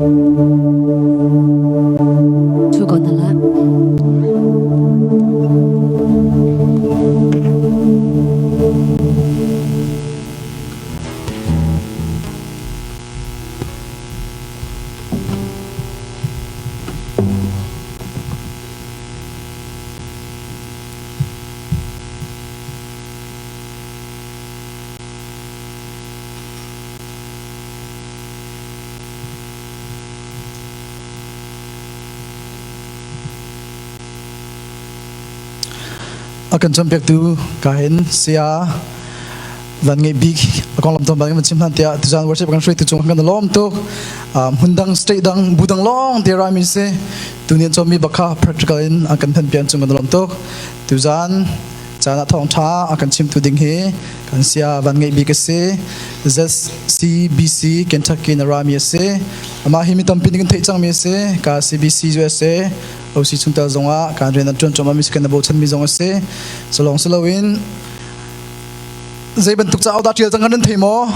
Thu ko na la. A kan cawnpiaktu ka hin saya van ngeih bik a konglam ton bang chim hlan tiah tuzan worship kan hruaitu cung kan lawm tuk. Hmun dang, state dang, bu dang lawng te ra mi si tunian chawmi bakha practical in an kan than pian cung kan lawm tuk. Tuzan caan ah thawngṭha a kan chimtu ding hi kan sia van ngeih bik a si. ZCBC Kentucky na rami a si. Amah hi mi tampi nih kan theih cangmi a si. Ka CBC USA OC chungtel zongah kan rian an ṭuan cuahmah mi si, kan bochan mi zong a si. Culong si loin zei bantuk cauk dah ṭial cang kan nan thei maw?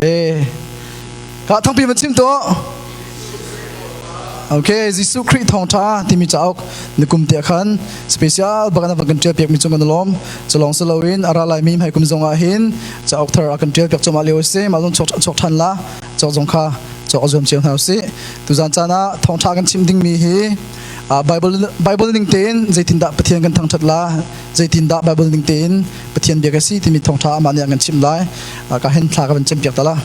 Eh, ka thangpi van chim tuah. Okay, Jesuh Khrih thawngṭha timi cauk na kum te khan special bak na van kan ṭial piak mi cung kan lawm. Culong si loin a ra lai mi hmai kum zong ah hin cauk thar a kan ṭial piak cuahmah lio a si. Mah zong chuak ṭhan la, cawk zong kha cawk zuam cio hna usih. Tuzan caan ah thawngṭha kan chim dingmi hi Bible Bible ning tein zeitindah Pathian kan thangṭhat la, zeitindah Bible ning tein Pathian bia ka si timi thawngṭha amah nih a kan chimh lai. Ka hin thla ka van cem piak ta la.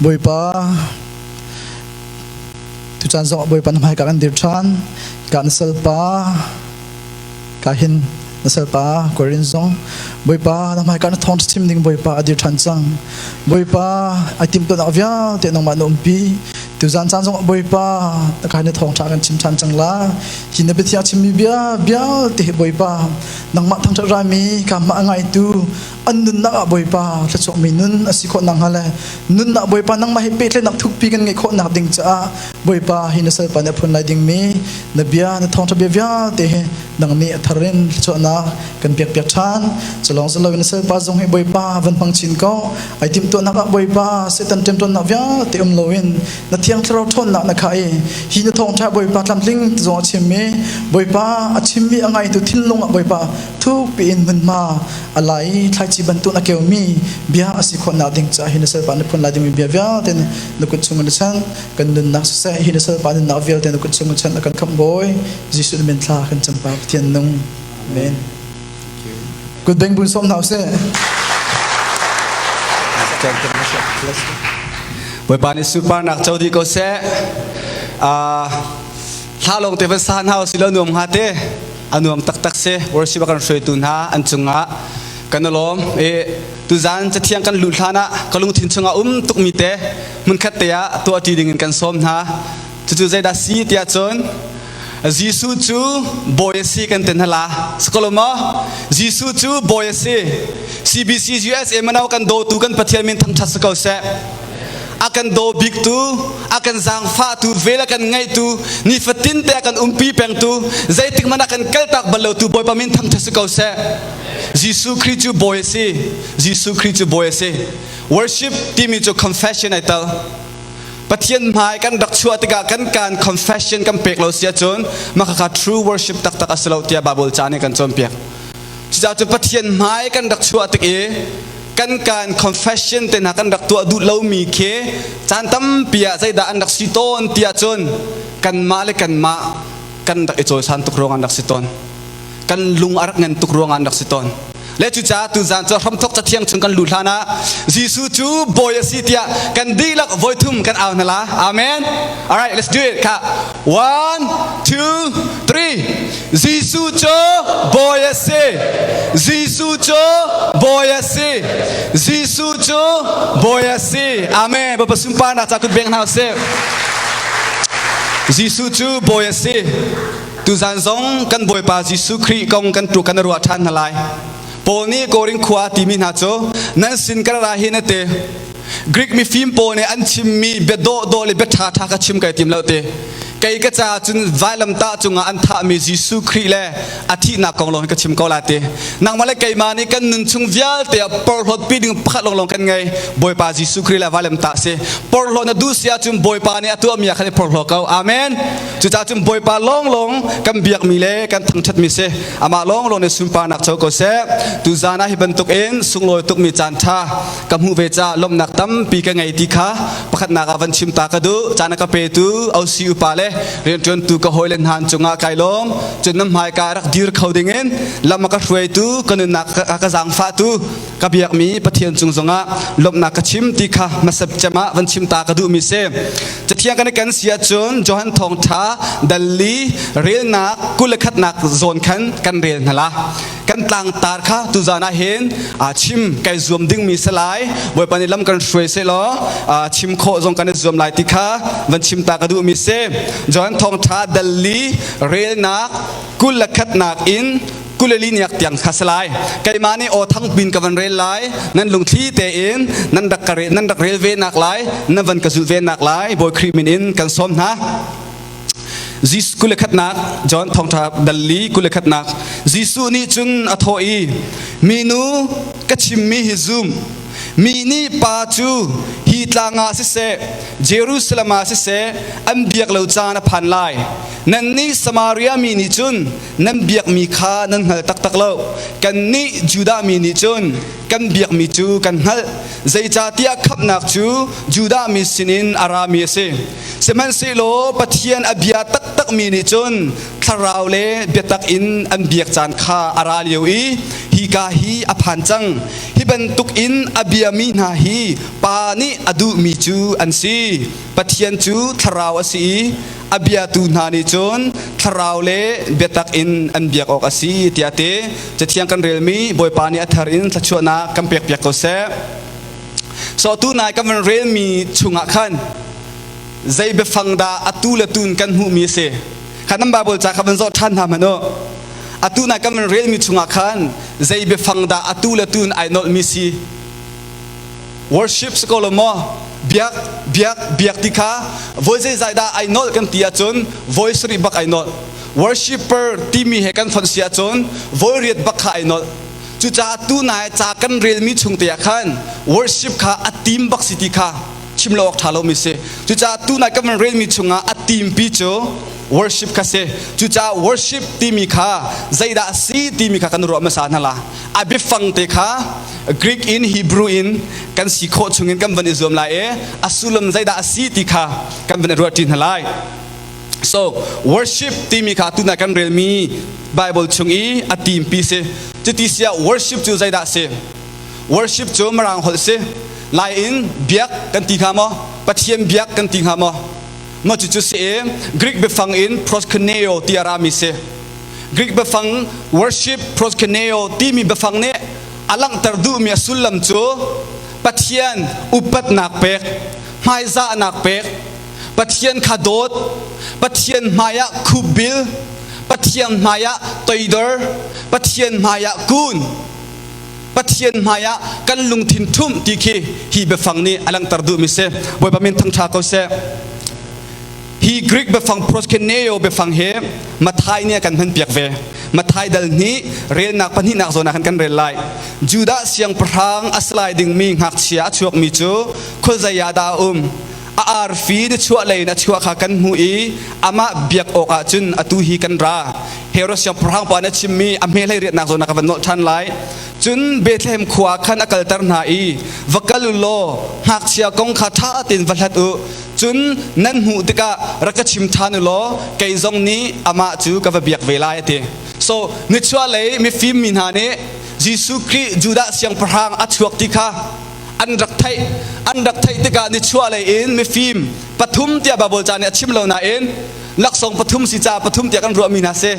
Bawipa, tucaan zong Bawipa na hmaika kan dir ṭhan. Ka na salpa, ka hin na salpa Korin zong Bawipa na hmaika na thawng chim ding Bawipa a dir ṭhan cang. Bawipa ai timhtuahnak vialte nangmah na umpi. Tuzaan caan zong Bawipa na kai na thawngṭha kan chim ṭhan cang la. Hi na biathiang chimmi bia vialte hi Bawipa nangmah thangṭhat raimi ka mah a ngaitu an nunnak ah Bawipa thluachuahmi nun a si khawh nakhnga le nunnak Bawipa nangmah he pehtlaihnak thukpi kan ngeih khawh nak ding caah Bawipa hi na salpa nih a phun lai dingmi na bia, na thawngṭha bia vialte hi nang nih a thar in thluachuahnak kan pek piak ṭhan. Culawng si loin na salpa zong hi Bawipa van hmang chin ko. Ai timhtuahnak ah Bawipa Satan ṭemṭawnnak vialte um loin na thiang thlarau ṭhawnnak na khah i hi na thawngṭha Bawipa tlamtling zong a chimmi Bawipa a chimmi a ngaitu thinlung ah Bawipa thukpi in hmunhma a lai thlaici bantuk a keumi bia a si khawhnak ding caah hi na salpa na phun lai dingmi bia vialte na kut chung in chan kan nunnak siseh, hi na salpa nunnak vialte na kut chung in chan a kan khamh Bawi Jesuh min thla kan cam pa Pathian nung. Amen. Kut beng bun som hna usih. Bawipa nih sunparnak co dih ko seh. Hla lawng te van sa hna usih law nuam hnga te. A nuam taktak si. Worship a kan hruaitu hna an cungah kan i lawm. I tuzan cathiang kan luh hlan ah ka lungthin chungah um tukmi te hmunkhat te ah tuah ṭi ding in kan sawm hna. Cucu zeidah si tiah cun Jesuh cu bawi a si kan ti hna la. Sakolo maw? Jesuh cu bawi a si. CBC USA mano kan dawtu kan Pathian min thangṭhat si ko seh. A kan daw biktu, a kan zaangfahtu, vel a kan ngaihtu, nifatin te a kan umpi pengtu, zeitik hmanh a kan kaltak bal lotu Bawipa min thangṭhat si ko seh. Jesuh Khrih cu bawi a si. Jesuh Khrih cu bawi a si. Worship timi cu confession ai tal. Pathian hmai kan rak chuah tikah kan kan confession kan pek lo si ahcun mah khakha true worship taktak a si lo tiah Bible ca nih kan cawnpiak. Cucaah cun Pathian hmai kan rak chuah tik i kan kan confession te hna kan rak tuah duh lomi khi caan tampi ah zeidah an rak si tawn tiah cun kanmah le kanmah kan rak i cawisan tuk ruang an rak si tawn. Kan lung a rak ngan tuk ruang an rak si tawn. Le cucaah tuzaan cu hramthok cathiang chung kan luh hlan ah Jesuh cu bawi a si tiah kan dihlak voithum kan au hna la. Amen. All right, let's do it. Kha. One, two, three. Jesuh cu bawi a si. Jesuh cu bawi a si. Jesuh cu bawi a si. Amen. Bapak sunparnak ca kut beng hna usih. Jesuh cu bawi a si. Tuzan zong kan Bawipa Jesuh Khrih kong kan tu kan ruah ṭhan hna lai. Paul nih Korin khua a timi hna cu nan sin kan ra hi na ti. Greek mifim pawl nih an chimmi bia dawhdawh le bia ṭhaṭha kha chim kai tim lo ti. Kei ka caah cun vailamtah cungah an thahmi Jesuh Khrih le a thihnak kong lawng hi ka chim ko lai ti. Nangmah le keimah nih kan nun chung vialte ah porhlawt pi ding pakhat lawnglawng kan ngei. Bawipa Jesuh Khrih le vailamtah si. Porhlawt na duh si ahcun Bawipa nih a tuahmi ah khan i porhlaw ko. Amen. Cucaah cun Bawipa lawnglawng kan biakmi le kan thangṭhatmi si. Amah lawnglawng nih sunparnak co ko seh. Tuzaan ah hi bantuk in sunglawi tukmi caan ṭha ka hmuh ve caah lawmhnak tampi ka ngei ti kha pakhatnak ah van chim ta ka duh. Caan a ka petu OC upa le rianṭuantu ka hawile hna cungah kai lawm. Cun nan hmaika rak dir kho dingin lam a ka hruaitu, ka nunnak a ka zaangfahtu ka biakmi Pathian cung zongah lawmhnak ka chim ti kha hmasat cem ah van chim ta ka duhmi si. Cathiang kan i kan si ahcun Johan Thawngṭha dalli relnak 21nak zawn khan kan rel hna la. Kan tlangtar kha tuzaan ah hin chim kai zuam dingmi si lai. Bawipa nih lam kan hruai sehlaw chim khawh zong kan i zuam lai ti kha van chim ta ka duhmi si. Johan Thawngṭha dalli relnak 21nak in kuleli niak tiang kha si lai. Keimah nih aw thangpin ka van rel lai, nan lungthli tein nan rak ka nan rak rel ve nak lai, nan van ka zulh ve nak lai, Bawi Khrih min in kan sawm hna. Jesuh 21nak John thawngṭha dalli 21nak Jesuh nih cun a thawh i, Minu, ka chimmi hi zum. Mi nih Pa cu hi tlang ah siseh, Jerusalem ah siseh, an biak lo caan a phan lai. Nannih Samaria mi nih cun nan biakmi kha nan hngal taktak lo. Kannih Judah mi nih cun kan biakmi cu kan hngalh. Zeicahtiah khamhnak cu Judah mi sinin a rami a si. Sihmanhsehlaw Pathian a bia taktakmi nih cun thlarau le biatak in an biak caan kha a ra lio i hika hi a phan cang. Hi bantuk in a biami hna hi Pa nih a duhmi cu an si. Pathian cu thlarau a si i a biatu hna nih cun thlarau le biatak in an biak awk a si tiah ti. Cathiang kan relmi Bawipa nih a thar in thluachuahnak kan pekpiak ko seh. So tu nai kan van relmi chungah khan zei biafang dah atu le tun kan hmuhmi a si. Kha nan Bible ca kha van zoh ṭhan hna hmanh u. Atu nai kan van relmi chungah khan zei biafang dah atu le tun ai nolhmi si. Worship si ko lo maw? Biak, biak, biak ti kha voi zeizai dah ai nolh kan ti ahcun voi sarih bak ai nolh. Worshipper timi he kan fonh si ahcun voi riat bak kha ai nolh. Cucaah tu nai ca kan relmi chung te ah khan worship kha a team bak si ti kha chim lo awk ṭha lomi si. Cucaah tu nai kan van relmi chungah a team pi cu worship kha si. Cucaah worship timi kha zeidah a si timi kha kan ruah hmasa hna la. A biafang te kha Greek in Hebrew in kan si khawh chungin kan van i zuam lai i a sullam zeidah a si ti kha kan van i ruahṭi hna lai. So worship timi kha tuna kan relmi Bible chung i a teampi si. Cuti siah worship cu zeidah si? Worship cu Mirang holh si. Lai in biak kan ti hnga maw? Pathian biak kan ti hnga maw? Maw cucu si i Greek biafang in proskuneo ti a rami si. Greek biafang worship proskuneo timi biafang nih a langhter duhmi a sullam cu Pathian upatnak pek, hmaizahnak pek, Pathian kha dawt, Pathian hmaiah khupbil, Pathian hmaiah toidor, Pathian hmaiah kun, Pathian hmaiah kan lungthin ṭhumh ti khi hi biafang nih a langhter duhmi si. Bawipa min thangṭha ko seh. Hi Greek biafang proskuneo biafang hi Matthai nih a kan hmanpiak ve. Matthai dal hnih relnak pahnihnak zawn ah khan kan rel lai. Judah siangpahrang a si lai dingmi ngakchia a chuakmi cu khuazei ah dah a um? A arfi nichuah lei in a chuah kha kan hmuh i amah biak awkah cun atu hi kan ra. Herod siangpahrang pa nih a chimmi a hme hlei riatnak zawn ah ka van nolh ṭhan lai. Cun Bethlehem khua khan a kalter hna i va kal u law ngakchia kong kha ṭha tein va hlat u. Cun nan hmuh tikah rak ka chim ṭhan u law kei zong nih amah cu ka va biak ve lai a ti. So nichuahlei mifim mi hna nih Jesuh Khrih Judah siangpahrang a chuak ti kha an rak theih. An rak theih tikah nichuahlei in mifim pathum tiah Baibal ca nih a chim lo nain laksawng pathum si caah pathum tiah kan ruahmi hna si.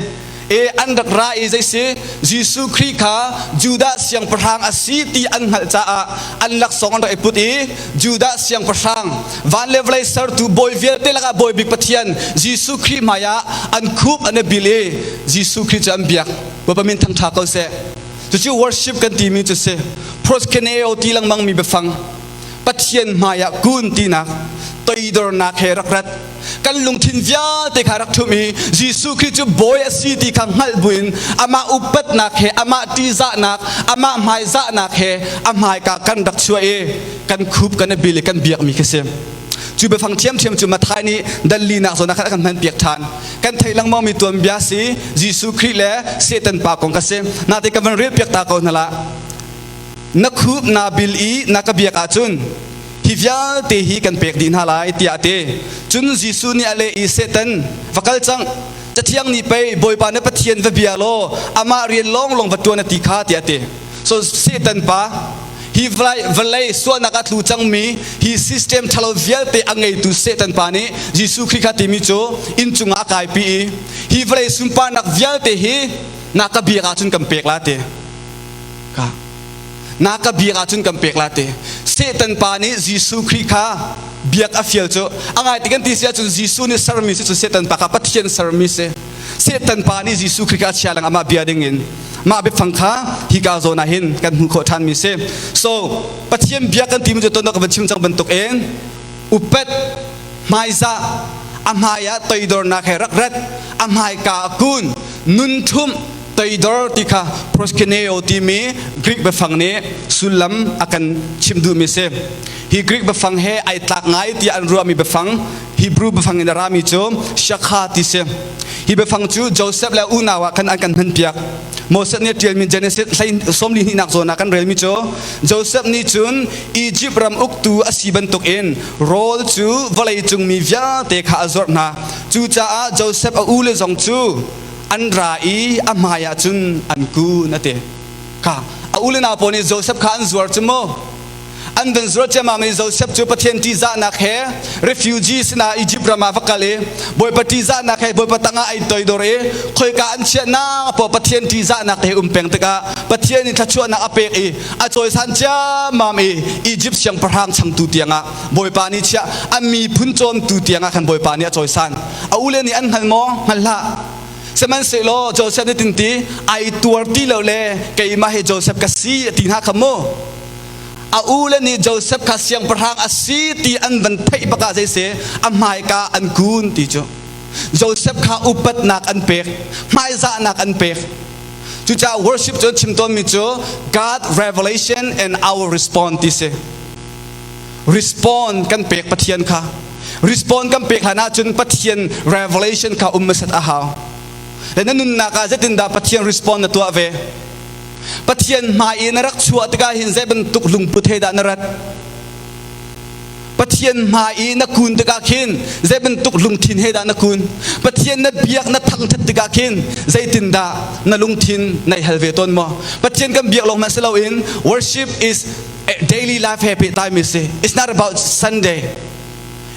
E an rak ra i zei si Jesuh Khrih kha Judah siangpahrang a si ti an hngalh caah an laksawng an rak i put i Judah siangpahrang van le vawlei sertu bawi vialte lakah bawi bik Pathian Jesuh Khrih hmaiah an khup an i bil i Jesuh Khrih cu an biak. Bawipa min thangṭha ko seh. Cucu worship kan timi cu si. Proskuneo ti lengmang mi biafang. Pathian hmaiah kun tinak toidornak he rak rat. Kan lungthin vialte kha rak ṭhumh i Jesuh Khrih cu Bawi a si ti kha hngalh buin amah upatnak he, amah ṭihzahnak, amah hmaizahnak he a hmaika kan rak chuah i kan khup kan i bil i kan biakmi khi si. Cu biafang ṭhiamṭhiam cu Matthai nih dallinak zawn ah khan a kan hmanpiak ṭhan. Kan theih lengmangmi tuanbia si Jesuh Khrih le Satan pa kong kha si. Natein ka van relpiak ta ko hna lah. Na khup naa bil i na ka biak ahcun hi vialte hi kan pek dih hna lai tiah a ti. Cun Jesuh nih a leh i Satan, va kal cang, Cathiang nih pei Bawipa na Pathian va bia law amah rian lawnglawng va ṭuan a ti kha tiah a ti. So Satan pa hi vawlei sualnak ah tlu cangmi hi system ṭhalo vialte a ngeitu Satan pa nih Jesuh Khrih kha timi cu inn cungah a kaipi i hi vawlei sunparnak vialte hi na ka biak ahcun kan pek la ti. Ka na ka biak ahcun kan pek la ti. Satan pa nih Jesuh Khrih kha biak a fial cu a ngai ti kan ti si ahcun Jesuh nih sermi si cu Satan pa kha Pathian sermi si. Satan pa nih Jesuh Khrih kha a chia lang amah bia ding in mah biafang kha hika zawn ah hin kan hmuh khawh ṭhanmi si. So Pathian bia kan timi cu ton ka van chim cang bantuk in upat hmaizah a hmai ah toidornak he rak rat a hmaika a kun nun ṭhumh toidor ti kha proskuneo timi Greek biafang nih sullam a kan chimh duhmi si. Hi Greek biafang he ai tlak ngai tiah an ruahmi biafang Hebrew biafang in a rami cu shakha ti si. Hi biafang cu Joseph le unau ah khan an kan hmanpiak. Moses nih a ṭialmi Genesis sawmli hnihnak zawn ah kan relmi cu Joseph nih cun Egypt ram uktu a si bantukin rawl cu vawleicung mi vialte kha a zuarh hna. Cucaah Joseph a ule zong cu an ra i a hmaiah cun an kun a ti. Kha a ule nau pawl nih Joseph kha an zuar cu mu. An van zuar ciammam i Joseph cu Pathian ṭihzahnak he refugee sinah Egypt ram ah va kal i Bawipa ṭihzahnak he Bawipa tangah ai toidor i khoika an chiahnak poah Pathian ṭihzahnak he um peng tikah Pathian in thluachuahnak a pek i a cawisan ciammam i Egypt siangpahrang changtu tiangah Bawipa nih chiah a miphun cawmtu tiangah khan Bawipa nih a cawisan. A ule nih an hngal maw? Hngal hlah. Sihmanhsehlaw Joseph nih tinti ai tuar ti lo le keimah hi Joseph ka si a ti hna kha mu. A ule nih Joseph kha siangpahrang a si ti an van theih bak ah zeise a hmaika an kun ti cu. Joseph kha upatnak an pek, hmaizahnak an pek. Cucaah worship cu chim tawnmi cu God revelation and our response ti si. Respond kan pek Pathian kha. Respond kan pek hlan ahcun Pathian revelation kha um hmasat a hau. Le na nunnak ah zeitindah Pathian respond na tuah ve? Pathian hmai i na rak chuah tikah hin zei bantuk lungput he dah na rat? Pathian hmai i na kun tikah khin zei bantuk lungthin he dah na kun? Pathian na biak na thangṭhat tikah khin zeitindah na lungthin na i hal ve tawn maw? Pathian kan biak lawng hmanh si loin worship is daily life he pehtlaimi si. It's not about Sunday.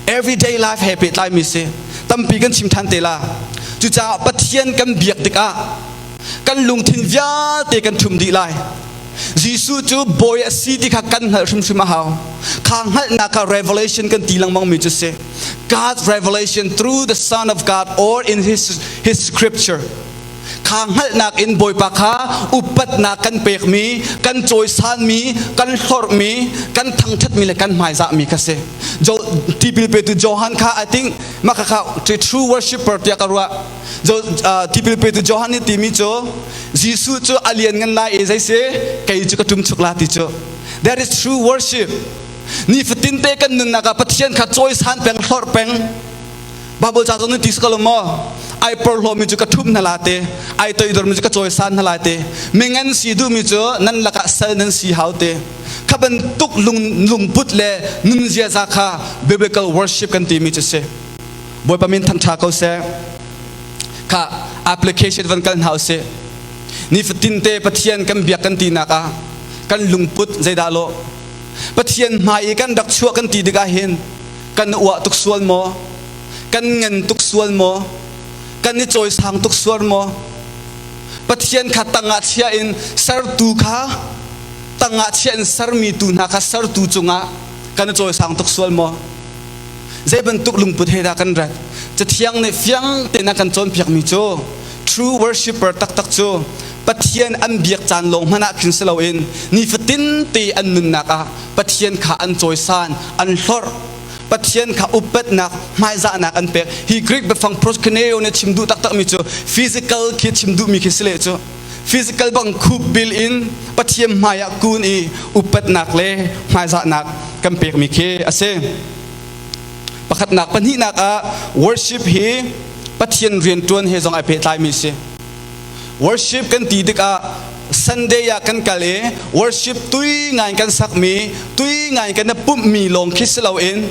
Everyday life he pehtlaimi si. Tampi kan chim ṭhan te la. Cucaah Pathian kan biak tikah kan lungthin vialte kan ṭhum dih lai. Jesuh cu bawi a si ti kha kan hngalh hrimhrim a hau. Kha hngalhnak kha revelation kan ti lengmangmi cu si. God's revelation through the Son of God or in his scripture. Kha hngalhnak in Bawipa kha upatnak kan pekmi, kan cawisanmi, kan hlorhmi, kan thangṭhatmi le kan hmaizahmi kha si. Jo, tipil petu Johan kha I think mah kha kha true worshipper tiah ka ruah. Tipil petu Johan nih timi cu Jesuh cu a lianngan lai i zei si kei cu ka ṭumchuk la ti cu. That is true worship. Nifatin te kan nunnak ah Pathian kha cawisan peng hlorh peng. Bible ca zong nih ti si ko lo maw? Ai porhlawmi cu ka ṭhum hna la te, ai toidormi cu ka cawisan hna lai te. Mingan si duhmi cu nan lakah sal nan si hau te. Kha bantuk lung lungput le nun ziaza kha biblical worship kan timi cu si. Bawipa min thangṭha ko seh. Kha application van kal hna usih. Nifatin te Pathian kan biak kan tinak ah kan lungput zeidah lawh? Pathian hmai i kan rak chuah kan ti tikah hin kan uah tuk sual maw? Kan ngan tuk sual maw? Kan i cawisang tuk sual maw? Pathian kha tangah chia in sertu kha tangah chia in sermi tu hna kha sertu cungah kan i cawisang tuk sual maw? Zei bantuk lungput he dah kan rat? Cathiang nih fiang tein a kan cawnpiakmi cu true worshipper taktak cu Pathian an biak caan lawng hmanh ah khin si loin nifatin te an nunnak ah Pathian kha an cawisan, an hlorh. Pathian kha upatnak hmaizahnak an pek. Hi Greek biafang proskuneo nih chim duh taktakmi cu physical khi chim duhmi khi si le cu physical bang khup bil in Pathian hmai ah kun i upatnak le hmaizahnak kan pekmi khi a si. Pakhatnak pahnihnak ah worship hi Pathian rianṭuan he zong ai pehtlaimi si. Worship kan ti tikah Sunday ah kan kal i worship tui ngai kan sakmi, tui ngai kan i pumhmi lawng khi si loin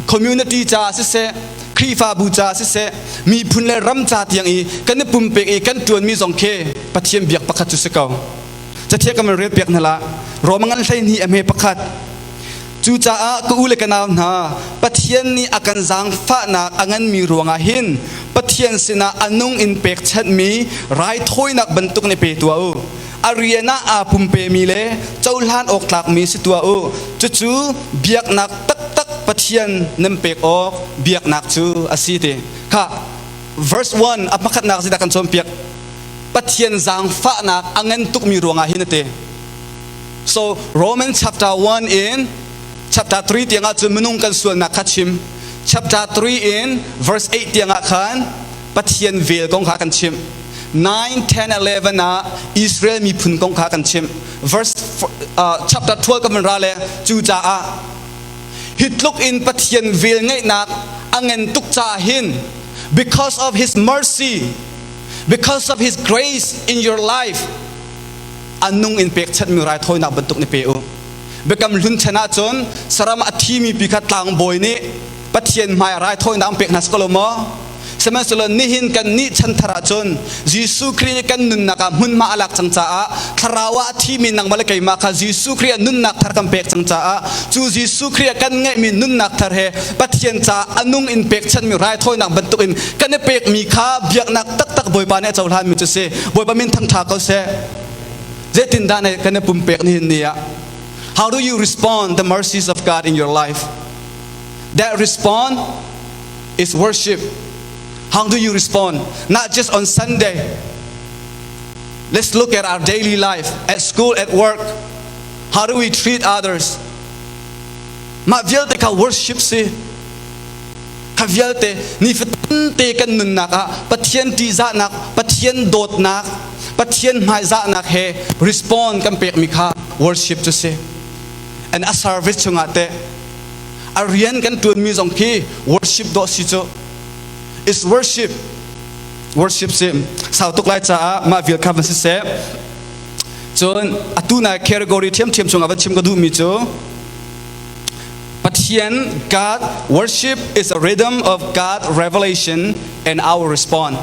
community caah siseh, Khrihfabu caah siseh, miphun le ram ca tiang i kan i pumpek i kan ṭuanmi zong khi Pathian biak pakhat cu si ko. Cathiang kan rel piak hna la. Roma ngan 12 a hme pakhat. Cucaah ka u le ka nau hna, Pathian nih a kan zaangfahnak a nganmi ruangah hin Pathian sinah a nung in pekchanhmi raithawinak bantuk nih pe tuah u. A rian ah aa pumpemi le cohlan awk tlakmi si tuah u. Cucu biaknak taktak Pathian nan pek awk biaknak cu a si ti. Kha verse 1 a pakhatnak zeidah kan cawnpiak? Pathian zaangfahnak a ngan tukmi ruangah hin a ti. So Romans chapter 1 in chapter 3 tiangah cun minung kan sualnak kha chim. Chapter 3 in verse 8 tiangah khan Pathian vel kong kha kan chim. 9, 10, 11 ah Israel miphun kong kha kan chim. Verse chapter 12 kan ra le cucaah hi tluk in Pathian vel ngeihnak a ngan tuk caah hin because of his mercy because of his grace in your life a nung in pekchanhmi raithawinak bantuk ni pe u. Biakam hlun chan ahcun saram a thimi pi kha tlangbawi nih Pathian hmai raithawinak an pek hna si ko lo maw? Sihmanhsehlaw nihin kan nih chanthar ahcun Jesuh Khrih nih kan nunnak ah hmunhma a lak cang caah thlarau ah a thimi nangmah le keimah kha Jesuh Khrih ah nunnak thar kan pek cang caah cu Jesuh Khrih ah kan ngeihmi nunnak thar he Pathian caah a nung in pekchanhmi raithawinak bantuk in kan i pekmi kha biaknak taktak Bawipa nih a cohlanmi cu si. Bawipa min thangṭha ko seh. Zeitindah kan i pumpek nihin ni ah? How do you respond the mercies of God in your life? That respond is worship. How do you respond? Not just on Sunday. Let's look at our daily life, at school, at work. How do we treat others? Mah vialte kha worship si. Kha vialte nifatin te kan nunnak ah Pathian ṭihzahnak, Pathian dawtnak, Pathian hmaizahnak he respond kan pekmi kha worship cu si. And a service chungah teh a rian kan ṭuanmi zong khi worship dawh si cu. Is worship. Worship si. Sau tuk lai caah mah vial kha van si seh. Cun atu na category ṭhiamṭhiam chungah van chim ka duhmi cu Pathian God worship is a rhythm of God revelation and our response.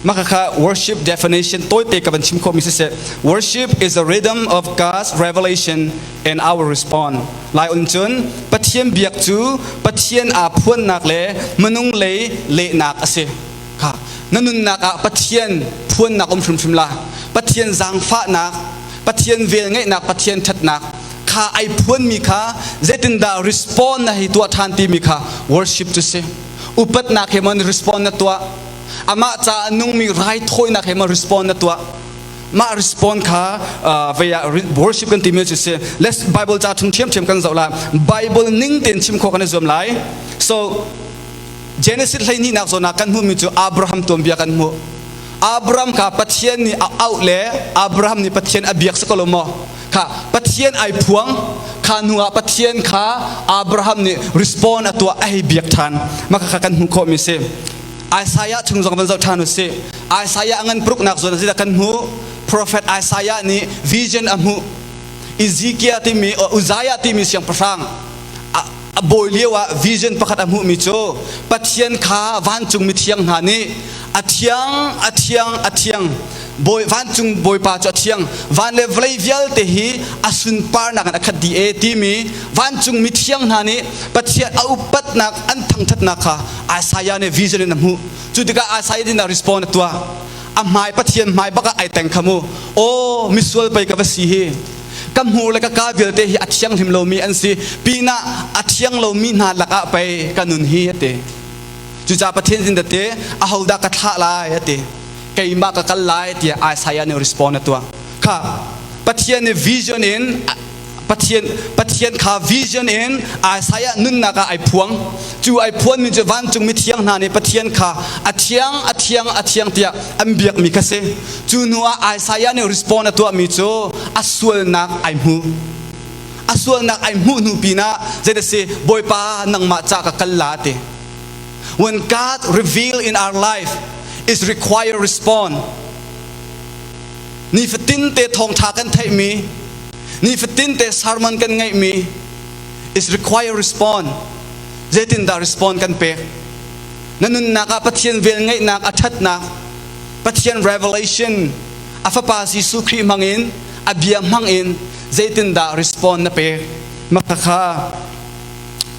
Maka worship definition tawite ka van chim khawhmi siseh worship is a rhythm of God's revelation and our response. Lai un cun Pathian biak cu Pathian aa phuannak le minung lei lehnak a si. Kha na nunnak ah Pathian phuannak um hrimhrim la. Pathian zaangfahnak, Pathian velngeihnak, Pathian ṭhatnak kha ai phuanmi kha zeitindah respond na hei tuah ṭhan timi kha worship cu si upatnak he maw respond na tuah amah caah nungmi raithawinak he maw respond na tuah mah respond kha vei ah worship kan timi cu si let's bible ca chung ṭhiamṭhiam kan zoh la bible ning tein chim khawh kan i zuam lai so Genesis 12 nak zawn ah kan hmuhmi cu Abraham tuanbia kan hmuh Abraham kha Pathian nih a auh le Abraham nih Pathian a biak si ko lo maw Kha Pathian ai phuang kha hnu ah Pathian kha Abraham nih respond a tuah a hei biak ṭhan mah kha kan hmuh khawhmi si Isaiah chung zong van zoh ṭhan u sih Isaiah a ngan paruknak zawn ah kan hmuh prophet Isaiah nih vision a hmuh Ezekiel timi Uzziah timi siangpahrang a bawi lio ah vision pakhat a hmuhmi cu Pathian kha vancung mithiang hna nih a thiang a thiang a thiang bawi vancung bawipa cu a thiang van le vawlei vialte hi a sunparnak in a khat dih e timi vancung mithiang hna nih Pathian a upatnak an thangthatnak kha Isaiah nih vision in a hmuh cu tikah Isaiah nih respond a tuah a hmai Pathian hmai bak ah ai teng kha mu aw misual pei ka va si hi ka hmur le ka ka vialte hi a thianghlim lomi an si pinah a thiang lomi hna lakah pei ka nun hi a ti cucaah Pathian sin te ahodah ka thlah lai a ti keimah ka kal lai tiah Isaiah nih respond a tuah kha Pathian nih vision in. Pathian Pathian kha vision in Isaiah nunnak ah ai phuang. Cu ai phuanmi cu vancung mithiang hna nih Pathian kha a thiang a thiang a thiang tiah an biakmi kha si. Cu hnu ah Isaiah nih respond a tuahmi cu a sualnak ai hmu. A sualnak ai hmuh hnu pinah zei si Bawipa nangmah ca ka kal la ti. When God reveal in our life is require respond. Nifatin te thawngtha kan theihmi, nifatin te sermon kan ngeihmi is require respond. Zeitindah respond kan pek? Na nunnak ah Pathian vel ngeihnak a ṭhatnak, Pathian revelation, a fapa Jesuh Khrih hmangin, a bia hmangin zeitindah respond na pek? Makhakha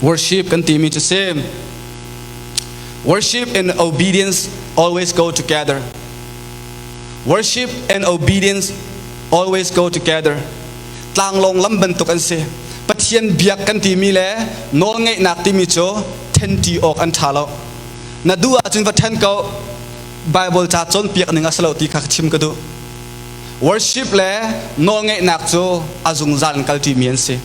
worship kan timi cu si. Worship and obedience always go together. Worship and obedience always go together. Tlanglawng lam bantuk an si. Pathian biak kan timi le nawlngeihnak timi cu ṭhenṭi awk an ṭha lo. Na duh ahcun va ṭhen ko. Bible ca cawnpiak ning a si lo ti kha chim ka duh. Worship le nawlngeihnak cu a zungzal in kalṭimi an si.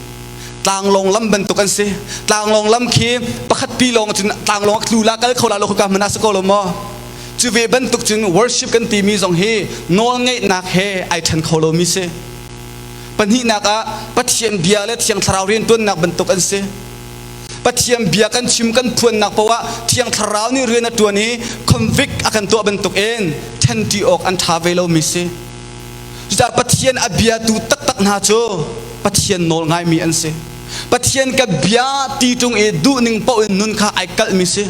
Tlanglawng lam bantuk an si. Tlanglawng lam khi pakhat pi lawng cun tlanglawng a tlu la kal kho la lo ka hmanh ah si ko lo maw? Cu ve bantuk cun worship kan timi zong hi nawlngeihnak he ai ṭhen kho lomi si. Pahnihnak ah Pathian bia le Thiang Thlarau rianṭuannak bantuk an si. Pathian bia kan chim kan phuannak paoh ah Thiang Thlarau nih rian a ṭuan i convict a kan tuah bantukin ṭhenṭi awk an ṭha ve lomi si. Cucaah Pathian a biatu taktak hna cu Pathian nawl ngaimi an si. Pathian ka bia ti ṭung i duhning paoh in nun kha ai kalhmi si.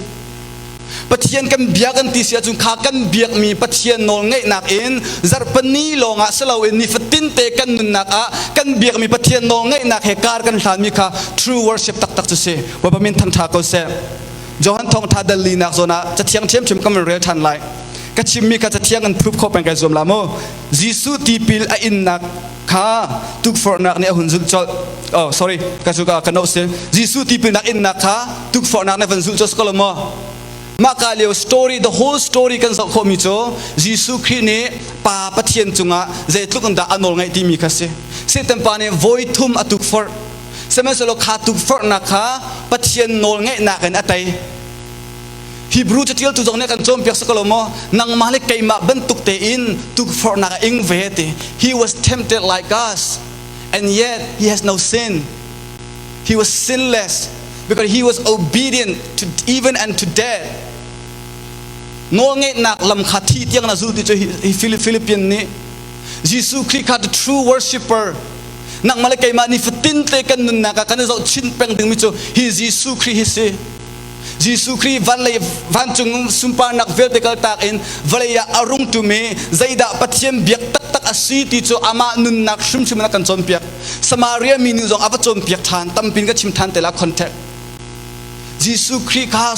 Pathian kan bia kan ti si ahcun kha kan biakmi Pathian nawl ngeihnak in zarhpani lawngah si loin nifatin te kan nunnak ah kan biakmi Pathian nawl ngeihnak he kar kan hlanmi kha true worship taktak cu si. Bawipa min thangṭha ko seh. Johan thawngṭha dal linak zawn ah cathiang ṭhiamṭhiam kan rel ṭhan lai. Ka chimmi kha cathiang in proof khawh peng kai zuam la mu. Jesuh tipil a innak kha tukforhnak nih a hun zulh colh. Oh, sorry, ka cu ka note si. Jesuh tipilnak innak kha tukforhnak nih van zulh colh ko lo maw? Mah ka lio story, the whole story kan zoh khawhmi cu Jesuh Khrih nih Pa Pathian cungah zeitluk in dah a nawl ngaih timi kha si. Satan pa nih voi thum a tukforh. Sihmanhsehlaw kha tukforhnak kha Pathian nawl ngaihnak in a tei. Hebrew catialtu zong nih kan cawnpiak si ko lo maw? Nangmah le keimah bantuk tein tukforhnak a ing ve ti. He was tempted like us and yet he has no sin. He was sinless because he was obedient to even and to death. Nawlngeihnak lam kha thi tiang na zul ti cu hi Philippian nih Jesuh Khrih kha the true worshipper nangmah le keimah nifatin te kan nunnak ah kan i zohchinh peng dingmi cu hi Jesuh Khrih hi si. Jesuh Khrih van lei vancung sunparnak vialte kaltak in vawlei ah a rung ṭum i zeidah Pathian biak taktak a si ti cu amah nunnak hrimhrim in a kan cawnpiak. Samaria minu zong a va cawnpiak ṭhan, tampin ka chim ṭhan te la contact. Jesuh Khrih kha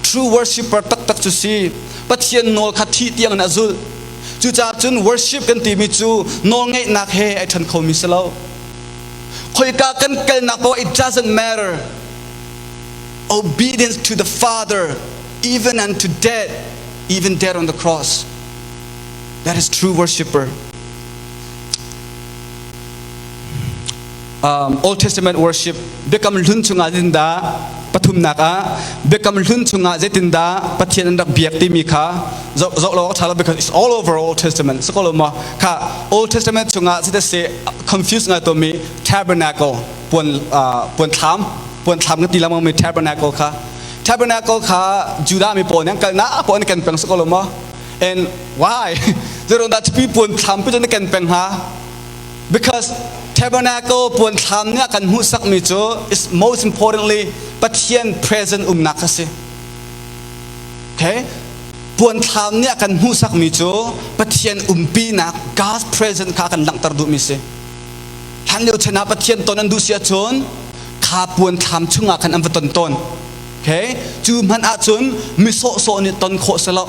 true worshipper taktak cu si. Pathian nawl kha thih tiang in a zulh. Cucaah cun worship kan timi cu nawlngeihnak he ai ṭhen khomi si lo. Khoika kan kalnak paoh it doesn't matter. Obedience to the Father, even unto death, even death on the cross. That is true worshiper. Old Testament worship Biakam Hlun chungah zeitindah pathumnak ah Biakam Hlun chungah zeitindah Pathian an rak biak timi kha zoh zoh lo awk ṭha lo because it's all over Old Testament si ko lo maw kha Old Testament chungah zeidah si confuse ngai tomi tabernacle puan puan thlam puan thlam kan ti lengmang mi tabernacle kha tabernacle kha Judah mi pawl nih an kalnak pawl an ken peng si ko lo maw and why zeiruang dah cupi puan thlam pi cu na ken peng hnga because tabernacle puan thlam nih a kan hmuhsak mi cu is most importantly Pathian present umnak kha si okay puan thlam nih a kan hmuhsak mi cu Pathian umpinak God's present kha kan langhter duh mi si Hlanlio chan ah Pathian ton an duh si ahcun kha puan thlam chungah khan an va ton tawn. Okay? Cu hmanh ahcun mi sawhsawh nih ton khawh si lo.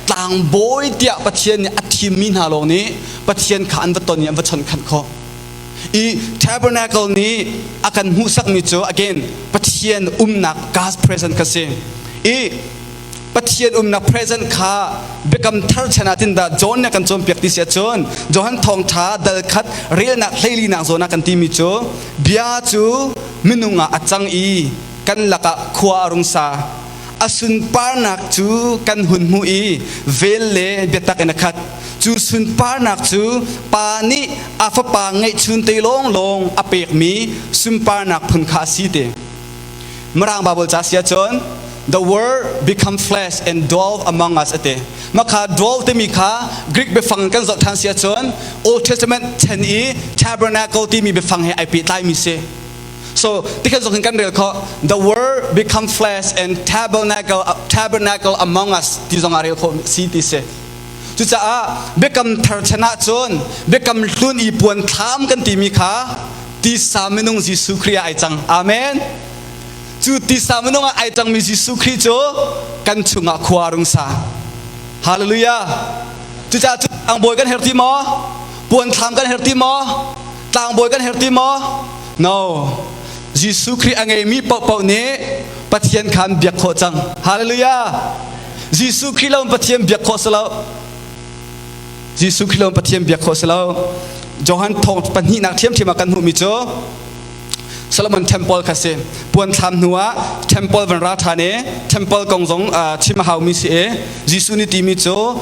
Tlangbawi tiah Pathian nih a thimmi hna lawng nih Pathian kha an va ton i an va chonhkhanh khawh. I tabernacle nih a kan hmuhsakmi cu again Pathian umnak God's presence kha si. I Pathian umnak present kha biakam thar chan ah tin dah John nih a kan cawnpiak ti si ahcun Johan thawngtha dal khat relnak hleilinak zawn ah kan timi cu bia cu minung ah a cang i kan lakah khua a rung sa. A sunparnak cu kan hun hmuh i vel le biatak in a khat. Cu sunparnak cu Pa nih a Fapa ngeihchun te lawnglawng a pekmi sunparnak phun kha a si ti. Mirang Bible ca si ahcun the word become flesh and dwell among us ati. Makha dwell timi kha Greek biafang kan zoh than si ahcun Old Testament chan i tabernacle timi biafang he ai pehtlaimi si. So tikhan zong hin kan rel kho the word become flesh and tabernacle tabernacle among us ti zong ah rel kho si ti si. Cucaah biakam thar chan ahcun biakam hlun i puan thlam kan timi kha tisa minung Jesuh Khrih ah ai cang. Amen. Cu tisa minung ah ai cangmi Jesuh Khrih cu kan chungah khua rung sa. Hallelujah. Cucaah cu tlangbawi kan herh ti maw? Puan thlam kan herh ti maw? Tlangbawi kan herh ti maw? No. Jesuh Khrih a ngeimi paohpaoh nih Pathian kha an biak khawh cang. Hallelujah. Jesuh Khrih lo in Pathian biak khawh si lo. Jesuh Khrih lo in Pathian biak khawh si lo. Johan thong pahnihnak ṭhiamṭhiam ah kan hmuhmi cu Solomon Temple kha si. Puan thlam hnu ah temple van ra ṭhan i temple kong zong chim a haumi si i Jesuh nih timi cu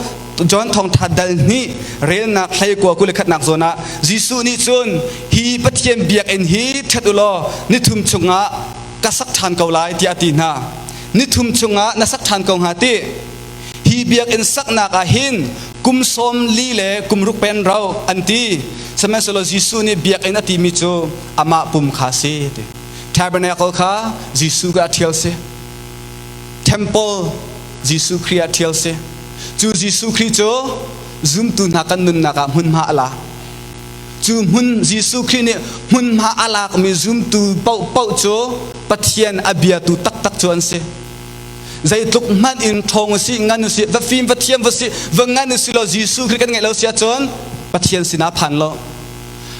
John thawngṭha dal hnih relnak hlei kua kul le khatnak zawn ah Jesuh nih cun hi Pathian biakinn hi ṭhet u law nithum chungah ka sak ṭhan ko lai tiah a ti hna. Nithum chungah na sak ṭhan ko hnga ti. Hi biakinn saknak ah hin kum sawm li le kum ruk pen rau an ti. Sihmanhsehlaw Jesuh nih biakinn a timi cu amah pum kha a si ti. Tabernacle kha Jesuh kha a ṭhial si. Temple Jesuh Khrih ah ṭhial si. Cu Jesuh Khrih cu zumtu hna kan nunnak ah hmunhma a la. Cu hmun Jesuh Khrih nih hmunhma a lakmi zumtu paohpaoh cu Pathian a biatu taktak cu an si. Zeitluk hmanh in ṭhawng usih, ngan usih, va fim, va thiam va si, va ngan usih law Jesuh Khrih kan ngeih lo si ahcun Pathian sinah phan lo.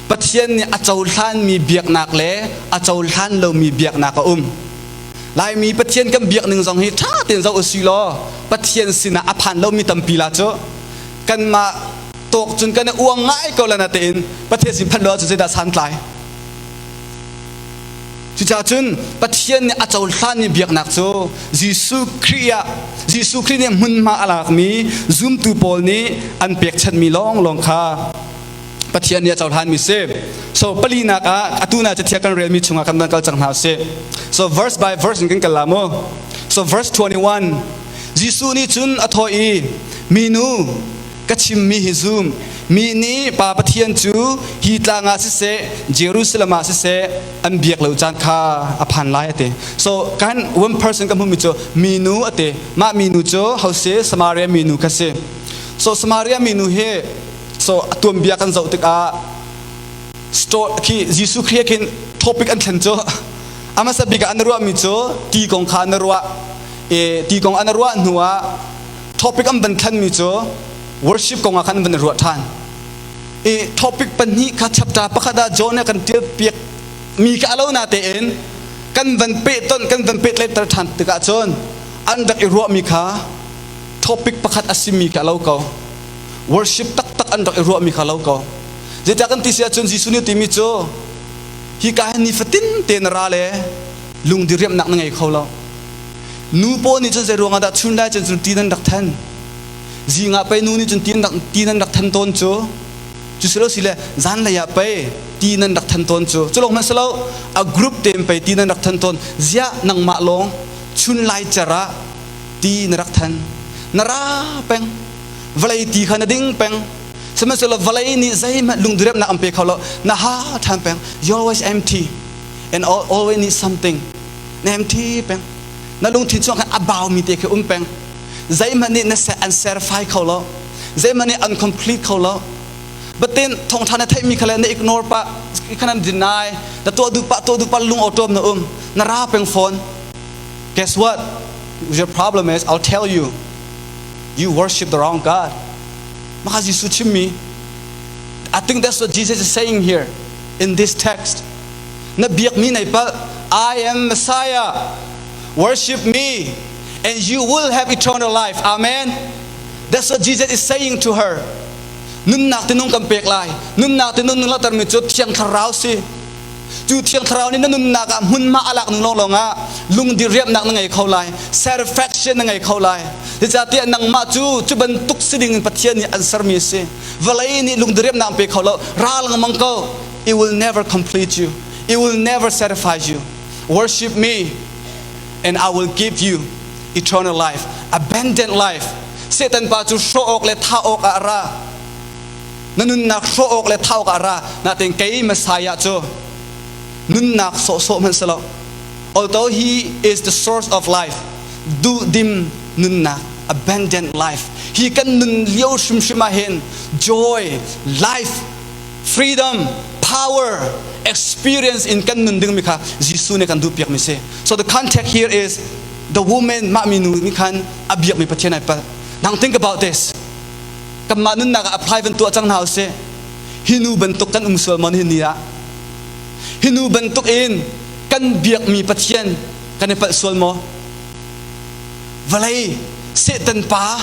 Pathian nih a cohlanmi biaknak le a cohlan lomi biaknak a um. Laimi Pathian kan biak ning zong hi ṭha tein zoh usih law Pathian sinah a phan lomi tampi la cu kanmah tawk cun kan i uang ngai ko la natein Pathian sin phanh lo ahcun zeidah santlai? Cucaah cun Pathian nih a cohlanmi biaknak cu Jesuh Khrih ah Jesuh Khrih nih hmunhma a lakmi zumtu pawl nih an pekchanhmi lawnglawng kha Pathian nih a cohlanmi si. So palinak ah atu na cathiang kan relmi chungah kan van kal cang hna usih. So verse by verse in kan kal la mu. So verse 21 Jesuh nih cun a thawh i minu ka chimmi hi zum mi nih Pa Pathian cu hi tlang ah siseh Jerusalem ah siseh an biak lo caan kha a phan lai a ti. So kan one person ka hmuhmi cu minu a ti. Mah minu cu hose Samaria minu kha si. So Samaria minu hi so a tuanbia kan zoh tikah store khi Jesuh Khrih khin topic an thlen cu a hmasa bik ah an ruahmi cu ti kong kha an ruah e ti kong an ruah hnu ah topic an van thlenmi cu worship kong ah khan an van ruah ṭhan i topic pahnih kha chapter pakhat ah John nih kan tial piak mi kha alo na tein kan van peh ton kan van peh tletter ṭhan tikah cun an rak i ruahmi kha topic pakhat a simi kha alo ko worship taktak an rak i ruahmi kha lo ko zeicah kan ti si ahcun Jesuh nih timi cu hi ka hin nifatin te na ra le lungdiriamhnak na ngei kho lo Nu pawl nih cun zei ruangah dah chun lai cun cun ti nan rak then? Zing ah pei nu nih cun ti nan rak ti nan rak than tawn cu. Cu si lo si le zanlei ah pei ti nan rak than tawn cu. Cu lawng hmanh si lo a group tein pei ti nan rak than tawn. Ziah nangmah lawng chun lai cer ah ti na rak than. Na ra peng. Vawlei ti kha na ding peng. Sihmanhsehlaw vawlei nih zeihmanh lungdiriamhnak an pe kho lo. Na ha ṭhan peng. You always empty and always need something. Na empty peng. Na lungthin chung khan a baumi te khi um peng. Zeihmanh nih na an serfai kho lo. Zeihmanh nih an complete kho lo. But then thawngtha na theihmi kha le na ignore pah, khan an deny, na tuah duh pah, tuah duh pah lung awṭawm na um. Na ra peng fawn. Guess what? Your problem is, I'll tell you, you worship the wrong God. Maka Jesuh chimmi. I think that's what Jesus is saying here in this text. Na biakmi nei palh. I am Messiah. Worship me. And you will have eternal life. Amen. That's what Jesus is saying to her. Nunnak tinung kan pek lai. Nunnak tinung nung langhter mi cu Thiang Thlarau si. Cu Thiang Thlarau nih na nunnak ah hmunhma a lak nung lawnglawng ah lungdiriamnak na ngei kho lai. Satisfaction na ngei kho lai. Zeicahtiah nangmah cu cu bantuk si ding in Pathian nih an sermi a si. Vawlei nih lungdiriamnak an pe kho lo. Ra lengmang ko. It will never complete you. It will never satisfy you. Worship me and I will give you eternal life, abundant life. Satan pa cu hrawh awk le thah awk ah a ra. Na nunnak hrawh awk le thah awk ah a ra. Natin kei Messiah cu nunnak sawhsawh hmanh si lo. Although he is the source of life, duhdim nunnak, abundant life. Hi kan nun lio hrimhrim ah hin joy, life, freedom, power, experience in kan nun dingmi kha Jesuh nih kan duhpiak mi si. So the context here is the woman mah minu nih khan a biakmi Pathian ai palh. Now think about this. Kanmah nunnak ah apply van tuah cang hna usih. Hi nu bantuk kan um sual mon hi ni ah. Hi nu bantuk in kan biakmi Pathian kan i palh sual maw? Vawlei Satan pa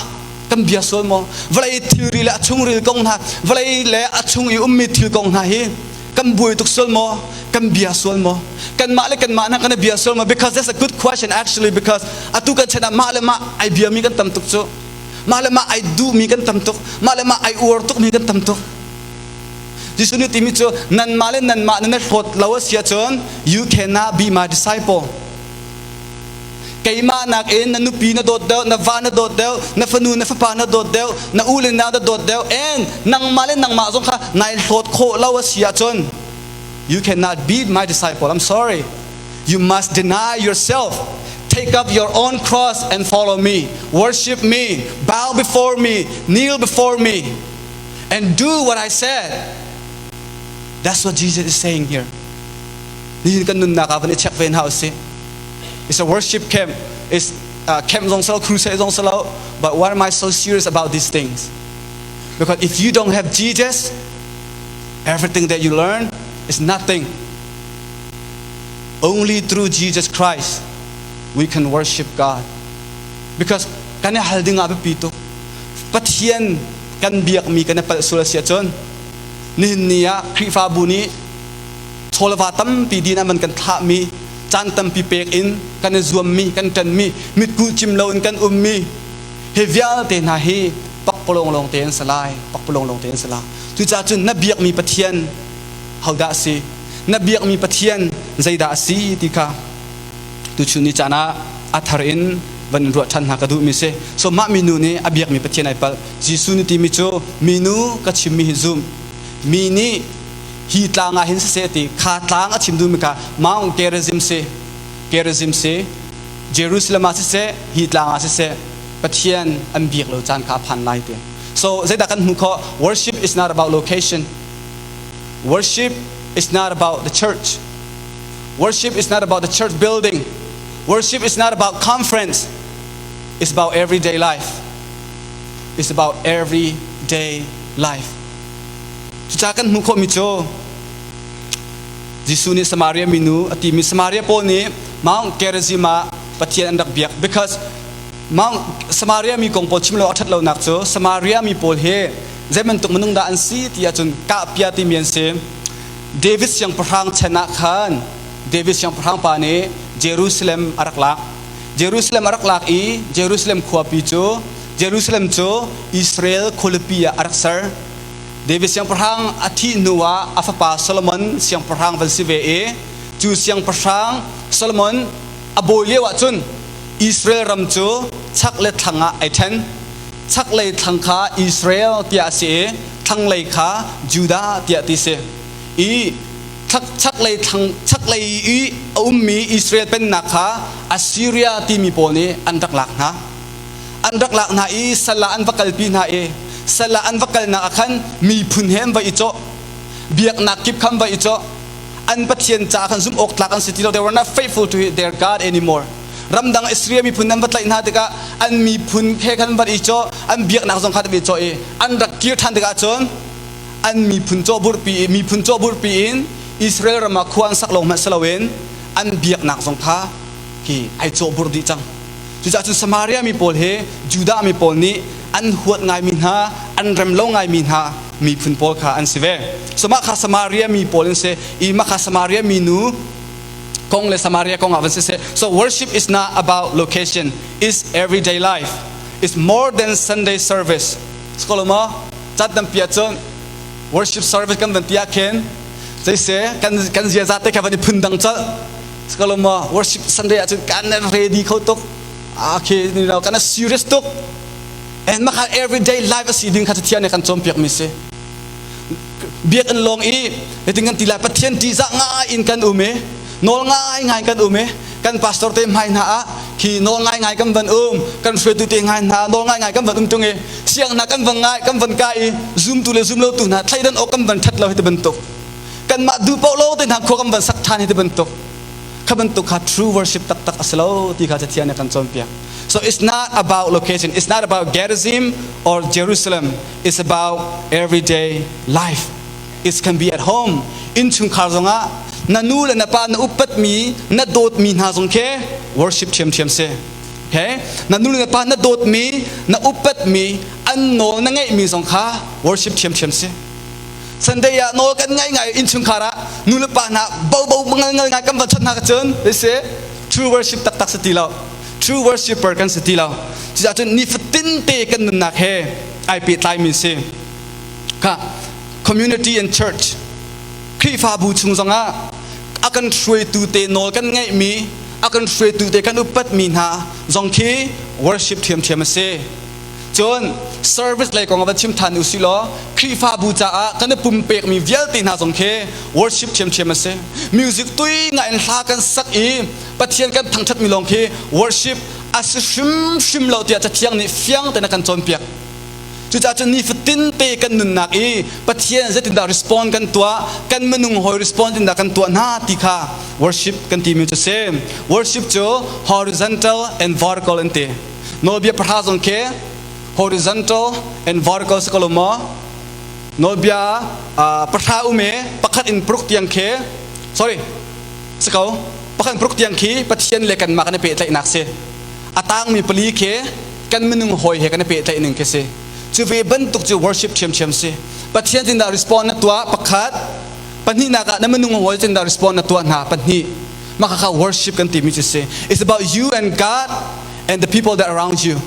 kan bia sual maw? Vawlei thilri le a chungril kong hna, vawlei le a chung i ummi thil kong hna hi kan buai tuk sual maw? Kan bia sual maw? Kanmah le kanmah hna kan i bia sual maw? Because that's a good question actually because atu kan chan ah mah le mah ai biami kan tam tuk cu. Mah le mah ai duhmi kan tam tuk. Mah le mah ai uar tukmi kan tam tuk. Jesuh nih timi cu nanmah le nanmah nan i hlawt lo a si ahcun you cannot be my disciple. Keimah nakin na nupi na dawt deuh, na va na dawt deuh, na fanu na fapa na dawt deuh, na u le nau na dawt deuh, and nangmah le nangmah zong kha nai hlawt khawh lo a si ahcun you cannot be my disciple. I'm sorry. You must deny yourself. Take up your own cross and follow me. Worship me. Bow before me. Kneel before me. And do what I said. That's what Jesus is saying here. Nihin kan nunnak ah van i check ve hna usih. It's a worship camp. It's camp zong silo, crusade zong silo. But why am I so serious about these things? Because if you don't have Jesus, everything that you learn is nothing. Only through Jesus Christ we can worship God. Because kan i hal ding ah biapi tuk. Pathian kan biakmi kan i palh sual a si ahcun nihin ni ah Khrihfabu nih chawlva tampi din ah man kan thlahmi caan tampi pek in kan i zuammi kan ṭanmi mitkuh cim loin kan ummi hi vialte hna hi pakpalawng lawng te an si lai pakpalawng lawng te an si lai cucaah cun na biakmi Pathian hodah a si na biakmi Pathian zeidah a si ti kha tuchun ni caan ah a thar in van in ruah ṭhan hna ka duhmi si so mah minu nih a biakmi Pathian ai palh Jesuh nih timi cu minu ka chimmi hi zum mi nih hi tlang ah hin siseh ti kha tlang a chim duhmi kha Mount Gerizim si Gerizim si Jerusalem ah siseh hi tlang ah siseh Pathian an biak lo caan kha a phan lai ti so zeidah kan hmuh khawh worship is not about location worship is not about the church worship is not about the church building worship is not about conference it's about everyday life it's about everyday life Cucaah kan hmuh khawhmi cu Jesuh nih Samaria minu a timi Samaria pawl nih Mount Gerizim ah Pathian an rak biak because Mount Samaria mi kong pawl chim lo a ṭhat lonak cu Samaria mi pawl hi zei bantuk minung dah an si ti ahcun kahpia timi an si. David siangpahrang chan ah khan David siangpahrang pa nih Jerusalem a rak lak. Jerusalem a rak lak i Jerusalem khuapi cu Jerusalem cu Israel khualipi ah a rak ser. David siangpahrang a thih hnuah a fapa Solomon siangpahrang van si ve i cu siangpahrang Solomon a bawi lio ahcun Israel ram cu chak le thlang ah ai ṭhen. Chaklei thlang kha Israel tiah a si i thlanglei kha Judah tiah ti si. I chaklei thlang chaklei i a ummi Israel pennak kha Assyria timi pawl nih an rak lak hna. An rak lak hna i sal ah an va kalpi hna i sal ah an va kalnak ah khan miphun he an va i cawh. Biaknak kip kha an va i cawh. An Pathian caah khan zumh awk tlak an si ti lo. They were not faithful to their God anymore. Ramdang Assyria miphun an va tlaih hna tikah an miphun he khan van i cawh, an biaknak zong kha an i cawh i an rak kir ṭhan tikah cun an miphun cawhburhpi miphun cawhburhpi in Israel ram ah khua an sak lawng hmanh si loin an biaknak zong kha hi ai cawhburh dih cang. Cucaah cun Samaria mi pawl hi Judah mi pawl nih an huat ngaimi hna, an rem lo ngaimi hna miphun pawl kha an si ve. So mah kha Samaria mi pawl an si i mah kha Samaria minu kong le Samaria kong ah van siseh. So worship is not about location, it's everyday life. It's more than Sunday service. Skolo ma cat dam pia cun worship service kan van tia khin zeise kan kan ziaza te kha van i phun dang chal. Skolo ma worship Sunday ah cun kan ready kho tuk. Okay, you know, kan serious tuk. And maka everyday life asi ding kha thian kan cawnpiak mi si. Biakinn lawng i hitin kan ti lai Pathian ṭihzah ngai in kan um i nawl ngai ngai kan um i kan pastor te hmai hna ah khi nawl ngai ngai kan van um kan hruaitu te ngai hna nawl ngai ngai kan van um tung i siang hna kan van ngai kan van kai i zumtu le zumlo tu hna thleidan awk kan van ṭhat lo hi ti bantuk kanmah duh paoh lo te hna khua kan van sak ṭhan hi ti bantuk kha bantuk kha true worship taktak a si lo ti kha Cathiang nih a kan cawnpiak. So it's not about location, it's not about Gerizim or Jerusalem. It's about everyday life. It can be at home. Innchungkhar zongah na nu le na pa na upatmi, na dawtmi hna zong khi worship ṭhiamṭhiam si. Okay? Na nu le na pa na dawtmi, na upatmi, an nawl na ngeihmi zong kha worship ṭhiamṭhiam si. Sunday ah nawl kan ngai ngai innchungkhar ah nu le pa hna bo bo ngal ngal ngai kan va chawnh hna cun si true worship taktak si ti lo true worshipper kan si ti lo cucaah cun nifatin te kan nunnak he ai pehtlaimi si kha community and church Khrihfabu chung zongah a kan hruaitu te nawl kan ngeihmi a kan hruaitu te kan upatmi hna zong khi worship ṭhiamṭhiam a si Cun service lei kong ah van chim than u law Khrihfabu caah kan i pumpekmi vialte hna zong khi worship ṭhiamṭhiam a si. Music tui ngai in hla kan sak i Pathian kan thangṭhatmi lawng khi worship a si hrimhrim lo tiah Cathiang nih fiang tein a kan cawnpiak. Cucaah cun nifatin te kan nunnak i Pathian zeitindah respond kan tuah, kan minung hawi respond tindah kan tuah hna ti kha worship kan timi cu si. Worship cu horizontal and vertical an ti. Nawlbia pahra zong khi horizontal and vertical si ko lo maw? Nawlbia pahra um i pakhat in paruk tiang khi sorry si ko pakhat in paruk tiang khi Pathian le kanmah kan i pehtlaihnak si. A tangmi pali khi kan minung hawi he kan i pehtlaih ning khi si. Cu ve bantuk cu worship ṭhiamṭhiam si. Pathian tindah respond na tuah pakhat, pahnihnak ah na minung hawi tindah respond na tuah hna pahnih. Mah kha worship kan timi cu si. It's about you and God and the people that around you.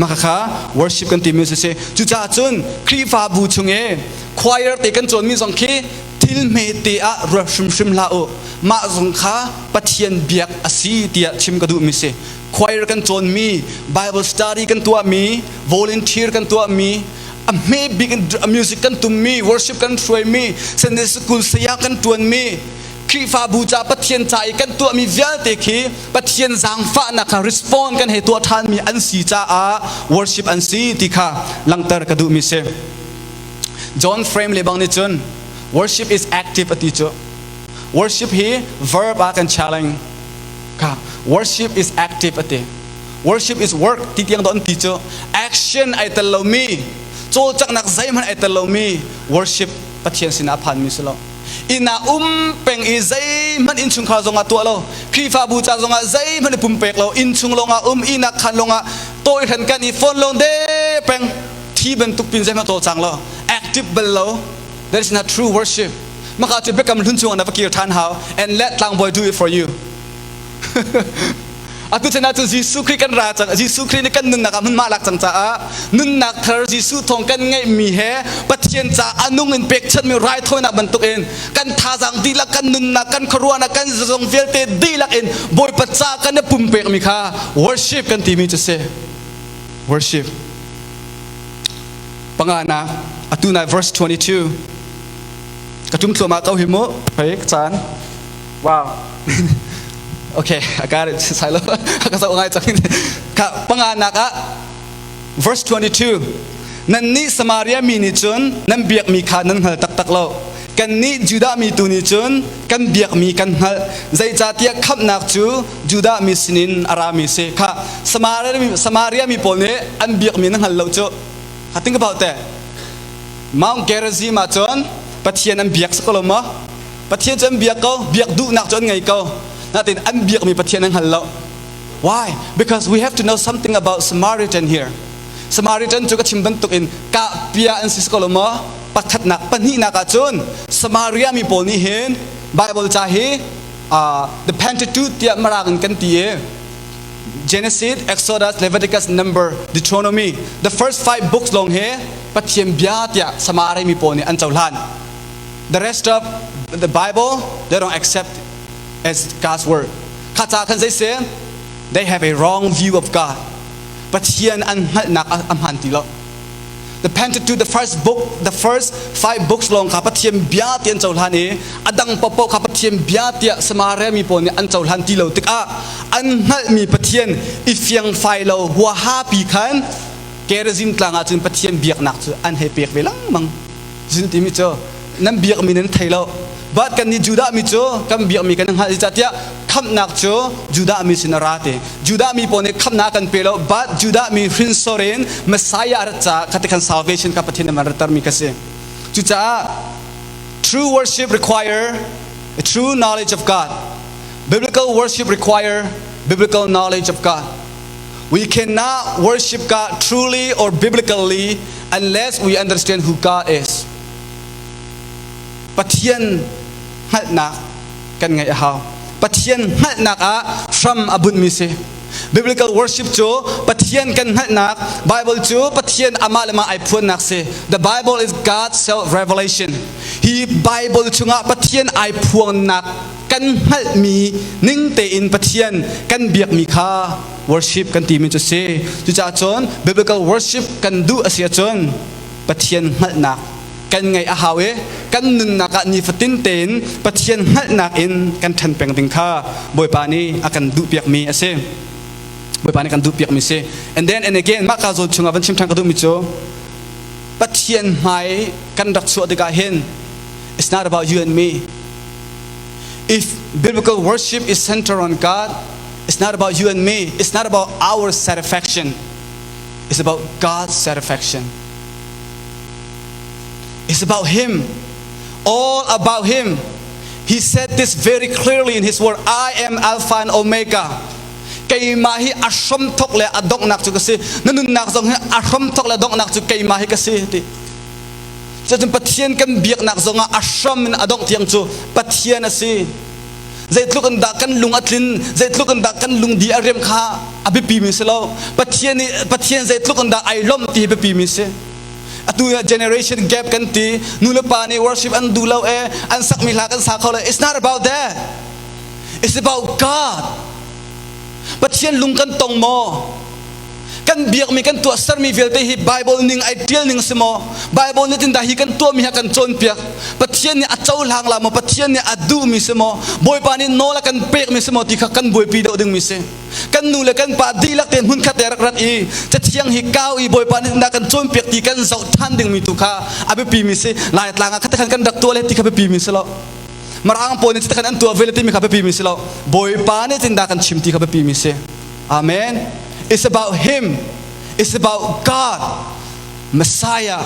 Mah kha worship kan timi cu si. Cucaah cun Khrihfabu chung i choir te kan cawnmi zong khi thil hmete ah ruat hrimhrim hlah u. Mah zong kha Pathian biak a si tiah chim ka duhmi si. Choir kan cawnmi, Bible study kan tuahmi, volunteer kan tuahmi, a hme bik in music kan tummi, worship kan hruaimi, Sunday school saya kan tuanmi, Khrihfabu ca Pathian ca i kan tuahmi vialte khi Pathian zaangfahnak kha respond kan hei tuah ṭhanmi an si caah worship an si ti kha langhter ka duhmi si. John Frame le bang nih cun worship is active a ti cu. Worship hi verb ah kan challenge. Kha worship is active a ti. Worship is work ti tiang don ti cu action ai tel lomi cawlcanghnak zeihmanh ai tel lomi worship Pathian sinah a phanmi si lo. Inn ah um peng i zeihmanh innchungkhar zongah tuah lo Khrihfabu ca zongah zeihmanh i pumpek lo innchung lawngah um ihnak khaan lawngah tawihran kan i phone lawng de peng thi bantuk pin zeihmanh cawlcang lo active bal lo. That is not true worship. Maka cu biakam hlun chungah na va kir ṭhan hau and let tlangbawi do it for you. Atu chan ahcun Jesuh Khrih kan ra cang. Jesuh Khrih nih kan nunnak ah hmunhma lak cang caah nunnak thar Jesuh thawng kan ngeihmi he Pathian ca a nung in pekchanhmi raithawinak bantukin kan thazaang dihlak kan nunnak kan khuaruahnak kan zong vialte dihlak in Bawipa ca kan i pumpekmi kha worship kan timi cu si. Worship. Panganak atu nai verse 22 ka tum thluahmah ko hi mu hei caan. Wow. Okay, I got it. Silo. Ka zoh ngai cang. Ka panganak ah verse 22. Nannih Samaria mi nih cun nan biakmi kha nan hngal taktak lo. Kannih Judah mi tu nih cun kan biakmi kan hngalh. Zeicahtiah khamhnak cu Judah mi sinin a rami si. Kha Samaria, Samaria mi pawl nih an biakmi nan hngal lo cu. Ha think about that. Mount Gerizim ah cun Pathian an biak si ko lo maw? Pathian cu an biak ko, biak duhnak cu an ngei ko. Natin an biakmi Pathian an hngal lo. Why? Because we have to know something about Samaritan here. Samaritan cu ka chim bantuk in kah pia an si ko lo maw? Pakhatnak, pahnihnak ah cun Samaria mi pawl nih hin Bible ca hi the Pentateuch tiah Mirang in kan ti i Genesis, Exodus, Leviticus, Number, Deuteronomy, the first five books lawng hi Pathian bia tiah Samaria mi pawl nih an cohlan. The rest of the Bible they don't accept as God's word. Kha ca khan zei si? They have a wrong view of God. Pathian an hngalhnak a hmaan ti lo. The Pentateuch, the first book, the first five books lawng kha Pathian bia ti an cohlan i a dang paohpaoh kha Pathian bia tiah Samaria mi pawl nih an cohlan ti lo tikah an hngalhmi Pathian i fiangfai lo huaha pi khan Gerizim tlang ah cun Pathian biaknak cu an hei pek ve lengmang. Zin timi cu nan biakmi nan thei lo. But kan nih Judah mi cu kan biakmi kan hngalh zeicahtiah khamhnak cu Judah mi sin a ra ti. Judah mi pawl nih khamhnak kan pe lo but Judah mi hrinsor in Messiah a rat caah khati khan salvation kha Pathian nih a rattermi kha si. Cucaah true worship require a true knowledge of God. Biblical worship require biblical knowledge of God. We cannot worship God truly or biblically unless we understand who God is. Pathian hngalhnak kan ngeih a hau. Pathian hngalhnak ah hram a bunhmi si. Biblical worship cu Pathian kan hngalhnak, Bible cu Pathian amah le mah ai phuannak si. The Bible is God's self-revelation. Hi Bible chungah Pathian ai phuangnak kan hngalhmi ning tein Pathian kan biakmi kha worship kan timi cu si. Cucaah cun biblical worship kan duh a si ahcun Pathian hngalhnak kan ngeih a hau i kan nunnak ah nifatin tein Pathian hngalhnak in kan ṭhan peng ding kha Bawipa nih a kan duhpiakmi a si. Bawipa nih kan duhpiakmi si. And then and again mah ka zawn chungah van chim ṭhan ka duhmi cu Pathian hmai kan rak chuah tikah hin it's not about you and me. If biblical worship is centered on God, it's not about you and me. It's not about our satisfaction. It's about God's satisfaction. It's about Him. All about Him. He said this very clearly in His word I am Alpha and Omega. Keimah hi a hramthok le a donghnak cu ka si. Na nunnak zong hi a hramthok le donghnak cu keimah hi ka si ti. Cucun Pathian kan biaknak zongah a hram in a dongh tiang cu Pathian a si. Zeitluk in dah kan lung a tlin, zeitluk in dah kan lungdi a rem kha a biapi mi si lo. Pathian nih Pathian zeitluk in dah ai lawmh ti hi biapi mi si. Atu generation gap kan ti, nu le pa nih worship an duh lo e, an sakmi hla kan sa kho lo. It's not about that. It's about God. Pathian lung kan tong maw? Kan biakmi kan tuahsermi vialte hi Bible ning ai ṭial ning si maw? Bible nih tindah hi kan tuahmi ha kan cawnpiak. Pathian nih a cohlang la maw? Pathian nih a duhmi si maw? Bawipa nih nawl a kan pekmi si maw ti kha kan buaipi deuh dingmi si. Kan nu le kan pa dihlak tein hmunkhat te rak rat i cathiang hi kau i Bawipa nih tindah kan cawnpiak ti kan zoh ṭhan dingmi tu kha a biapimi si. Laitlang ah khatakhan kan rak tuah le ti kha biapimi si lo. Mirang pawl nih cutikhan an tuah ve le timi kha biapimi si lo. Bawipa nih tindah kan chim ti kha biapimi si. Amen. It's about Him. It's about God, Messiah.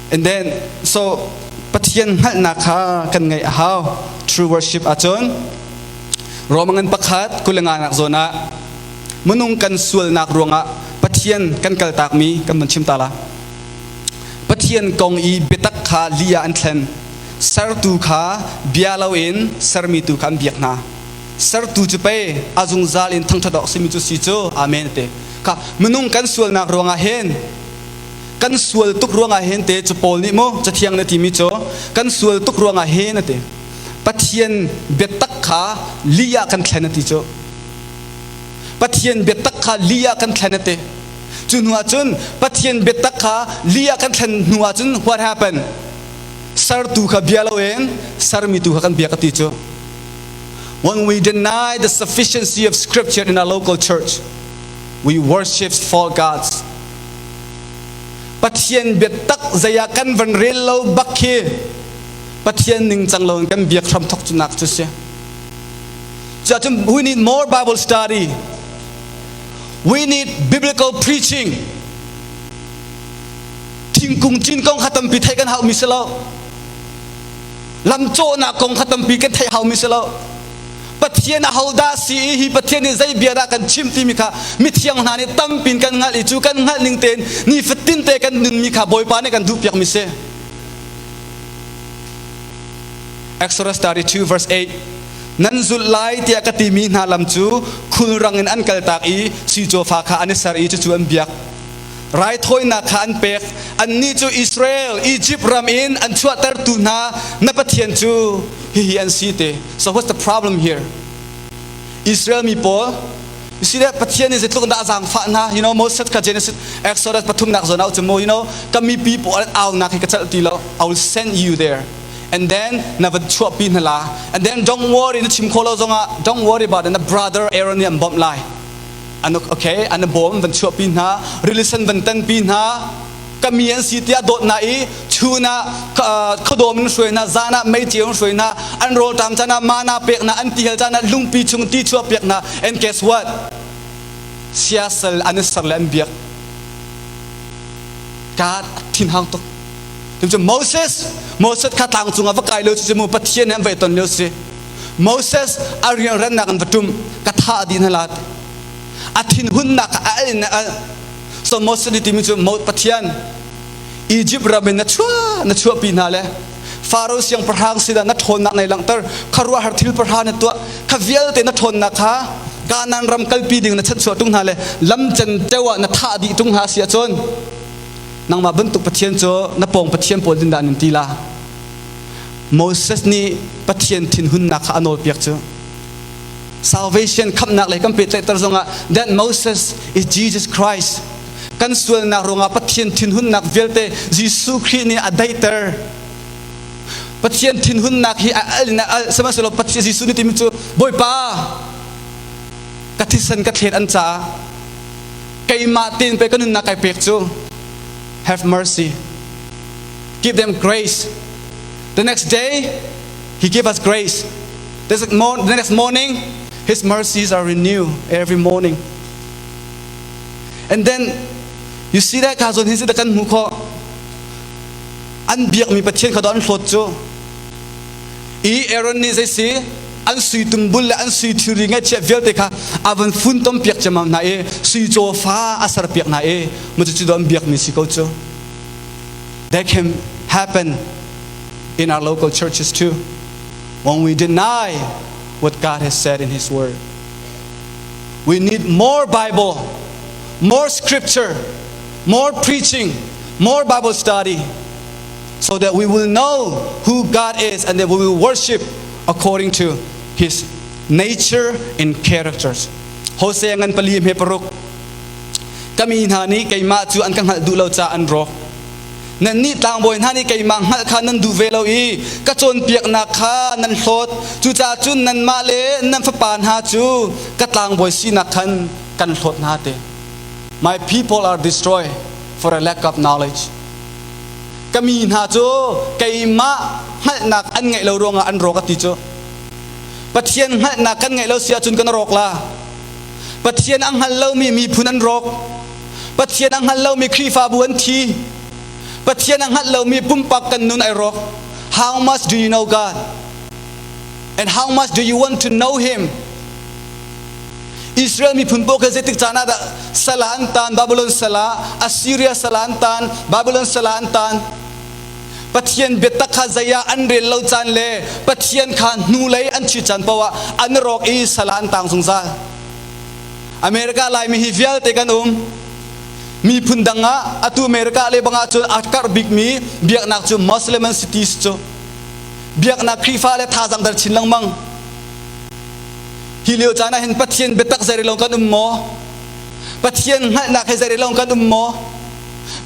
And then, so Pathian hngalhnak kha kan ngeih a hau. True worship ahcun Roma ngan pakhat kulenganak zawn ah minung kan sualnak ruangah Pathian kan kaltakmi kan van chim ta la. Pathian kong i biatak kha li ah an thlen. Sertu kha bia loin sermi tu kha an biak hna. Sertu cu pei a zungzal in thangṭhat awk simi cu si cu amen te kha minung kan sualnak ruangah hin kan sual tuk ruangah hin te cu Paul nih mu cathiang na timi cu kan sual tuk ruangah hin a ti Pathian biatak kha li ah kan thlen a ti cu Pathian biatak kha li ah kan thlen a ti cu hnu ah cun Pathian biatak kha li ah kan thlen hnu ah cun what happened sertu kha bia loin sermi tu kha kan biak a ti cu When we deny the sufficiency of scripture in our local church, we worship false gods. Pathian biatak zei ah kan van rel lo bak khi Pathian ningcang lo in kan biak hram thok cu nak cu si. Cuahcun we need more Bible study. We need biblical preaching. Thingkung cin kong kha tampi theih kan hau mi si lo. Lamcawhnak kong kha tampi kan theih haumi si lo. Pathian ahodah si i hi Pathian nih zei bia dah kan chim timi kha mithiang hna nih tampin kan hngalh i cu kan hngalh ning tein nifatin te kan nunmi kha Bawipa nih kan duhpiak mi si. Exodus 32 verse 8 Nan zulh lai tiah ka timi hna lam cu khulrang in an kaltak i sui cawfa kha an i ser i cucu an biak. Raithawinak kha an pek. Annih cu Israel, Egypt ram in an chuahtertu hna na Pathian cu hihi an si te. So what's the problem here? Israel mi pawl, you see that Pathian nih zeitluk dah a zaangfah hna. Moses kha Genesis, Exodus pathumnak zawn ah cu mu, ka mipi pawl an aunak hi ka celh ti lo. I will send you there. And then na van chuahpi hna la. And then don't worry, na chim khawh lo zongah, don't worry about it. Na brother Aaron nih an bawmh lai. An okay, an bawm van chuahpi hna, rilisan van tanpi hna, ka mi an si tiah dawtnak i chun ah khuadawm in hruai hna, zan ah meiceu in hruai hna, an rawlṭam caan ah mana pek hna, an tihal caan ah lungpi chung ti chuah piak hna. And guess what? Siasal an i ser le an biak. God thinhang tuk. Cu Moses, Moses kha tlang cungah va kai lio cu mu Pathian he an va i ton lio si. Moses a rianrennak in va ṭum, ka thah dih hna la. A thinhunnak a al in a al. So Moses nih timi cu Pathian Egypt ram in na chuah na chuahpi hna le Faro siangpahrang sinah na ṭhawnnak nei langhter khuaruahhar thil pahra na tuah kha vialte na ṭhawnnak kha Kanaan ram kalpi ding na chanchuah ṭung hna le lam ceu ah na thah dih ṭung hna si ahcun nangmah bantuk Pathian cu na pawng Pathian pawl din dah nan ti la Moses nih Pathian thinhunnak kha a nawlpiak cu salvation khamhnak lei kan pehtlaihter zongah that Moses is Jesus Christ. Kan sualnak ruangah Pathian thinhunnak vialte Jesuh Khrih nih a daihter. Pathian thinhunnak hi a al in a al sihmanhsehlaw Pathian Jesuh nih timi cu Bawipa ka thisen ka thlet an caah keimah tein pei ka nunnak kai pek cu. Have mercy. Give them grace. The next day he gave us grace. The next morning, His mercies are renewed every morning. And then, you see that ka zawn hin si kan hmu kho an biakmi Pathian kha do an hlawt cu i Aaron nih zei si an sui tumbul le an sui thilri ngaihchiah vialte kha a van funtom piak ciammam hna i sui cawfa a ser piak hna i mu cu do an biakmi si ko cu. That can happen in our local churches too when we deny what God has said in His Word. We need more Bible, more scripture, more preaching, more Bible study, so that we will know who God is and that we will worship according to His nature and characters. Hosea ngan pali hme paruk ka mi hna nih keimah cu an ka hngalh duh lo caah an rawk. Nannih tlangbawi hna nih keimah hngalh kha nan duh ve lo i ka cawnpiaknak kha nan hlawt. Cucaah cun nanmah le nan fapa hna cu ka tlangbawi sinak khan kan hlawt hna te. My people are destroyed for a lack of knowledge. Ka mi hna cu keimah hngalhnak an ngeih lo ruangah an rawk a ti cu. Pathian hngalhnak kan ngeih lo si ahcun kan rawk la. Pathian a hngal lomi miphun an rawk. Pathian a hngal lomi Khrihfabu an thi. Pathian a hngalh lomi pumpak kan nun ai rawk. How much do you know God? And how much do you want to know Him? Israel miphun pawl kha zeitik caan ah dah sal ah an tan, Babylon sal ah, Assyria sal ah an tan, Babylon sal ah an tan. Pathian biatak kha zei ah an rel lo caan le Pathian kha hnulei an chi caan paoh ah an rawk i sal ah an tang zungzal. America Laimi hi vialte kan um. Miphun dang ah atu America le bang ah cun a karh bikmi biaknak cu Muslim an si ti cu. Biaknak Khrihfa le thazaang dar chin lengmang. Hi lio caan ah hin Pathian biatak zei lawng kan um maw? Pathian hngalhnak he zei lawng kan um maw?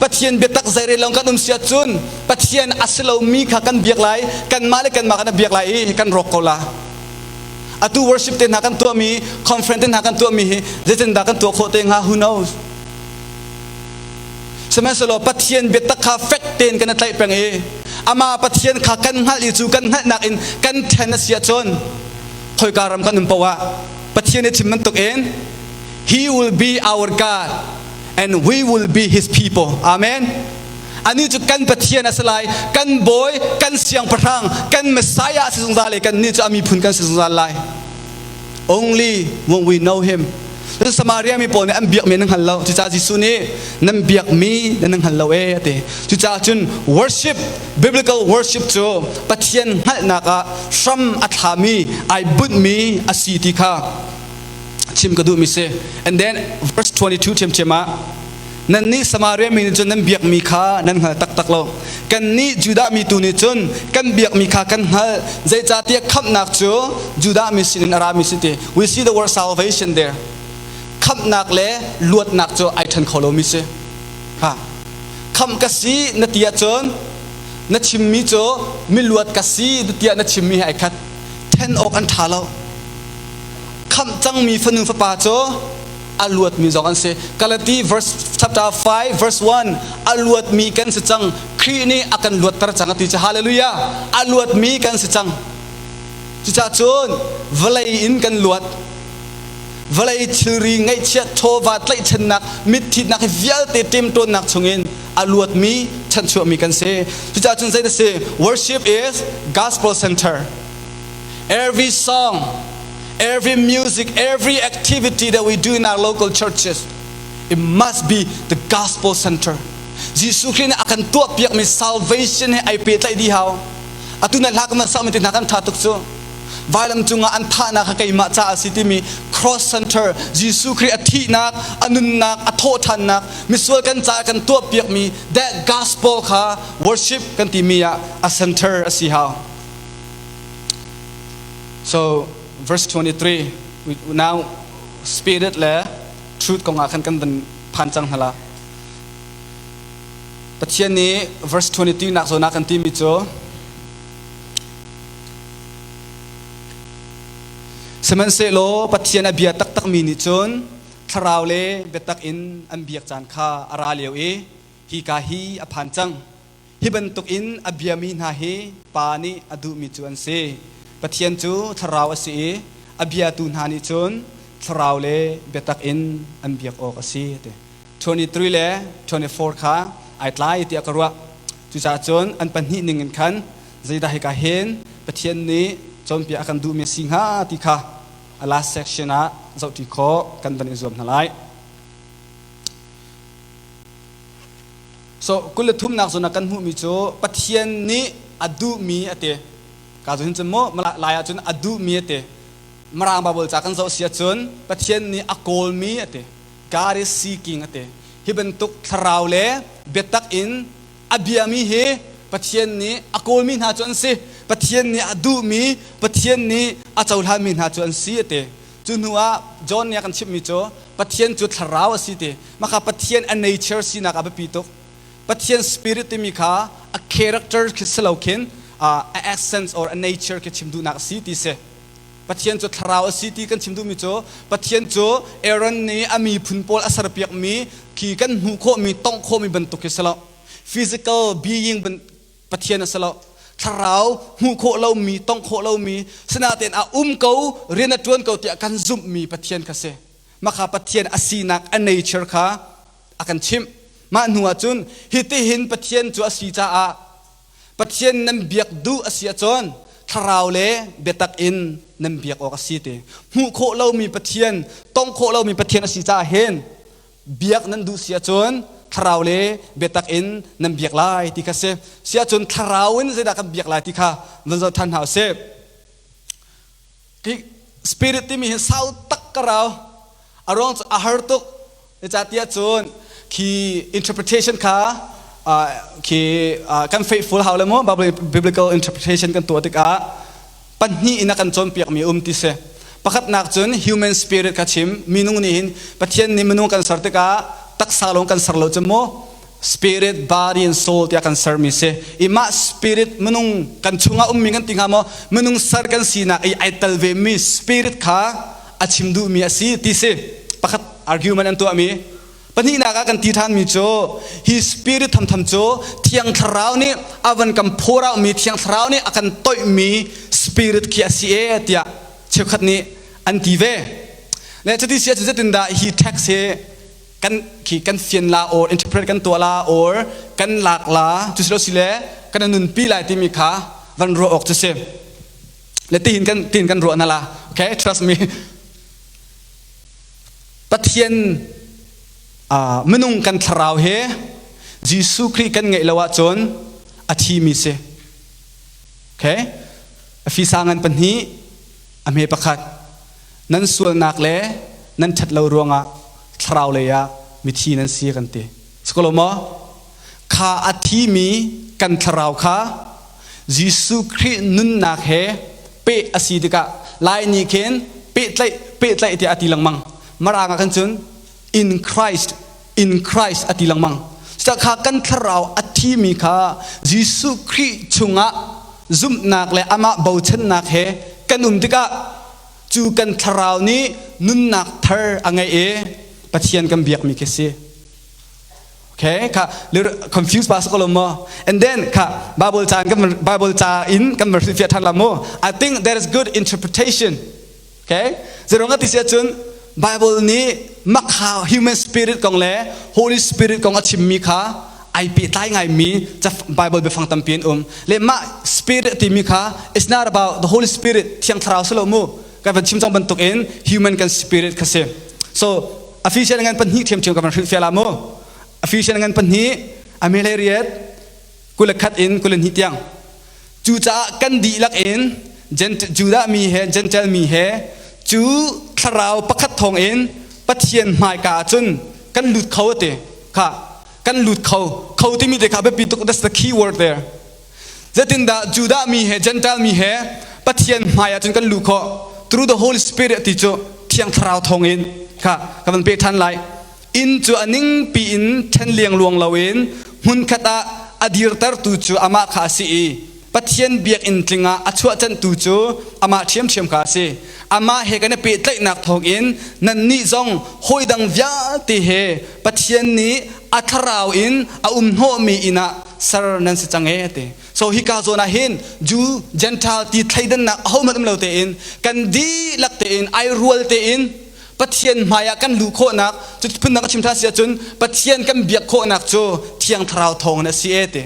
Pathian biatak zei lawng kan um si ahcun Pathian a si lomi kha kan biak lai, kanmah le kanmah kan biak lai i kan rawk ko la. Atu worship te hna kan tuahmi, conference te hna kan tuahmi hi zeitindah kan tuah khawh te hnga? Who knows? Sihmanhsehlaw Pathian biatak kha fek tein kan i tlaih peng i amah Pathian kha kan hngalh i cu kan hngalhnak in kan ṭhen a si ahcun khoika ram kan um paoh ah Pathian i chim bantukin He will be our God and we will be His people. Amen. Anih cu kan Pathian a si lai, kan Bawi, kan Siangpahrang, kan Messiah a si zungzal i kannih cu a miphun kan si zungzal lai. Only when we know him. Cun Samaria mi pawl nih an biakmi nan hngal lo. Cucaah Jesuh nih nan biakmi nan hngal lo ee a ti. Cucaah cun worship, biblical worship cu Pathian hngalhnak ah hram a thlami, ai bunhmi a si ti kha chim ka duhmi si. And then verse 22 ṭhiamṭhiam ah Nannih Samaria mi nih cun nan biakmi kha nan hngal taktak lo. Kannih Judah mi tu nih cun kan biakmi kha kan hngalh. Zeicahtiah khamhnak cu Judah mi sinin a rami si ti. We see the word salvation there. Khamhnak le luatnak cu ai ṭhen kho lomi si. Ha. Khamh ka si na ti ahcun na chimmi cu miluat ka si tiah na chimmi he ai khat. Ṭhen awk an ṭha lo. Khamh cangmi fanu fapa cu a luatmi zong an si. Galati verse chapter 5 verse 1 a luatmi kan si cang. Khrih nih a kan luatter cang a ti cu hallelujah. A luatmi kan si cang. Cucaah cun vawlei in kan luat. Vawlei thilri ngaihchiat chawva tlaihchannak mitthitnak hi vialte ṭemṭawnnak chungin a luatmi chanchuahmi kan si. Cucaah cun zei si worship is gospel center. Every song every music, every activity that we do in our local churches, it must be the gospel center. Jesuh Khrih nih a kan tuahpiakmi salvation he ai pehtlaih dih hau. Atu na hla kan van sakmi te hna kan ṭha tuk cu. Vailam cungah an thahnak kha keimah caah a si timi cross center Jesuh Khrih a thihnak, a nunnak, a thawhṭhannak, misual kan caah kan tuahpiakmi that gospel kha worship kan timi ah a center a si hau. So verse 23 we now spirit le truth kong ah khan kan van phan cang hna la. Pathian nih verse 22 nak zawn ah kan timi cu Sihmanhsehlaw Pathian a bia taktakmi nih cun thlarau le biatak in an biak caan kha a ra lio i hika hi a phan cang. Hi bantukin a biami hna hi Pa nih a duhmi cu an si. Pathian cu thlarau a si i a biatu hna nih cun thlarau le biatak in an biak awk a si. A ti. 23 le 24 kha ai tlai tiah ka ruah. Cucaah cun an pahnih ning in khan zeidah hika hin Pathian nih cawnpiak a kan duhmi a si hnga ti kha a last section ah zohṭi khawh kan van i zuam hna lai. So 23nak zawn ah kan hmuhmi cu Pathian nih a duhmi a ti. Ka cu hin cun mu lai ah cun a duhmi a ti. Mirang Bible ca kan zoh si ahcun Pathian nih a kawlmi a ti. God is seeking a ti. Hi bantuk thlarau le biatak in a biami hi Pathian nih a kawlmi hna cu an si. Pathian nih a duhmi, Pathian nih a cohlanmi hna cu an si a ti. Cu hnu ah John nih a kan chimhmi cu Pathian cu thlarau a si ti. Maka Pathian a nature sinak a biapi tuk. Pathian spirit timi kha a character khi si lo khin a essence or a nature khi chim duhnak a si ti si. Pathian cu thlarau a si ti kan chim duhmi cu Pathian cu Aaron nih a miphun pawl a serpiakmi khi kan hmuh khawhmi tongh khawhmi bantuk khi si lo. Physical being Pathian a si lo. Thlarau hmuh khawh lomi, tongh khawh lomi, sinain a um ko, rian a ṭuan ko tiah kan zumhmi Pathian kha si. Mah kha Pathian a sinak, a nature kha a kan chimh. Mah hnu ah cun hitihin Pathian cu a si caah Pathian nan biak duh a si ahcun thlarau le biatak in nan biak awk a si ti. Hmuh khawh lomi Pathian, tongh khawh lomi Pathian a si caah hin biak nan duh si ahcun thlarau le biatak in nan biak lai ti kha si. Si ahcun thlarau in zeidah kan biak lai ti kha van zoh ṭhan hna usih. Spirit timi hi sau tak ka rau. A ruang cu a har tuk. Zeicahtiah cun khi interpretation kha khi kan faithful hau le mu biblical interpretation kan tuah tikah pahnih in a kan cawnpiakmi um ti si. Pakhatnak cun human spirit kha chim. Minung nih hin Pathian nih minung kan ser tikah taksa lawng kan ser lo cu mu spirit, body and soul tiah kan sermi si. I mah spirit minung kan chungah ummi kan ti hnga maw? Minung ser kan sinak i ai tel vemi spirit kha a chim duhmi a si ti si. Pakhat argument an tuahmi. Pahnihnak ah kan ti ṭhanmi cu hi spirit thamtham cu Thiang Thlarau nih a van kan phorahmi Thiang Thlarau nih a kan toihmi spirit khi a si e tiah cheukhat nih an ti ve. Le cuti si ahcun zeitindah hi text hi kan khi kan fian la or interpret kan tuah la or kan lak la cu si lo si le kan nunpi lai timi kha van ruah awk cu si le tihin kan tihin kan ruah na la okay trust me. Pathian minung kan thlarau he Jesuh Khrih kan ngeih lo ahcun a thimi si. Okay? Efesa ngan pahnih a hme pakhat nan sualnak le nan ṭhat lo ruangah thlarau lei ah mithi nan si kan ti. Sikolo maw? Kha a thimi kan thlarau kha Jesuh Khrih nunnak he peh a si tikah Lai nih khin pehtlaih pehtlaih tiah a ti lengmang. Mirang ah khan cun in Christ in Christ a ti lengmang. Cucaah kha kan thlarau a thimi kha Jesuh Khrih chungah zumhnak le amah bochannak he kan um tikah cu kan thlarau nih nunnak thar a ngeih i Pathian kan biakmi khi si. Okay, kha confuse pa ko lo mo. And then kha Bible ca kan Bible ca in kan hrilhfiah than la mu. I think there is good interpretation. Okay? Zerong ati sia cun Bible nih makha human spirit kong le Holy Spirit kong a chimmi kha ai pehtlai ngaimi Bible biafang tampi an um. Le mah spirit timi kha it's not about the Holy Spirit thiang thlarau si lo mu. Kan van chim cang bantuk in human kan spirit kha si. So Ephesian ngan pahnih ṭhiamṭhiam ka van hrilhfiah la mu. Ephesian ngan pahnih a mele riat 21 in 22 tiang. Cucaah kan dihlak in Judah mi he Gentile mi he cu thlarau pakhat thawng in Pathian hmaika ah cun kan lut kho ati kha kan lut kho kho timi te kha biapi tuk that's the key word there Zeitindah Judah mi he Gentile mi he Pathian hmai ah cun kan luh khawh through the Holy Spirit ti cu Thiang Thlarau thawngin kha ka van peh ṭhan lai. Inn cu a ningpi in ṭhen liangluang loin hmunkhat ah a dirtertu cu amah kha a si i Pathian biakinn tling ah a chuahcanhtu cu amah ṭhiamṭhiam kha a si. Amah he kan i pehtlaihnak thawngin nannih zong hawidang vialte he Pathian nih a thlarau in a um hnawhmi inn ah ser nan si cang ee ti. So hika zawn ah hin Jew Gentile ti thleidannak ahohmanh um lo tein kan dihlak tein ai rual tein Pathian hmai ah kan luh khawhnak cu phundang ka chim ṭhan si ahcun Pathian kan biak khawhnak cu Thiang Thlarau thawngin a si ee ti.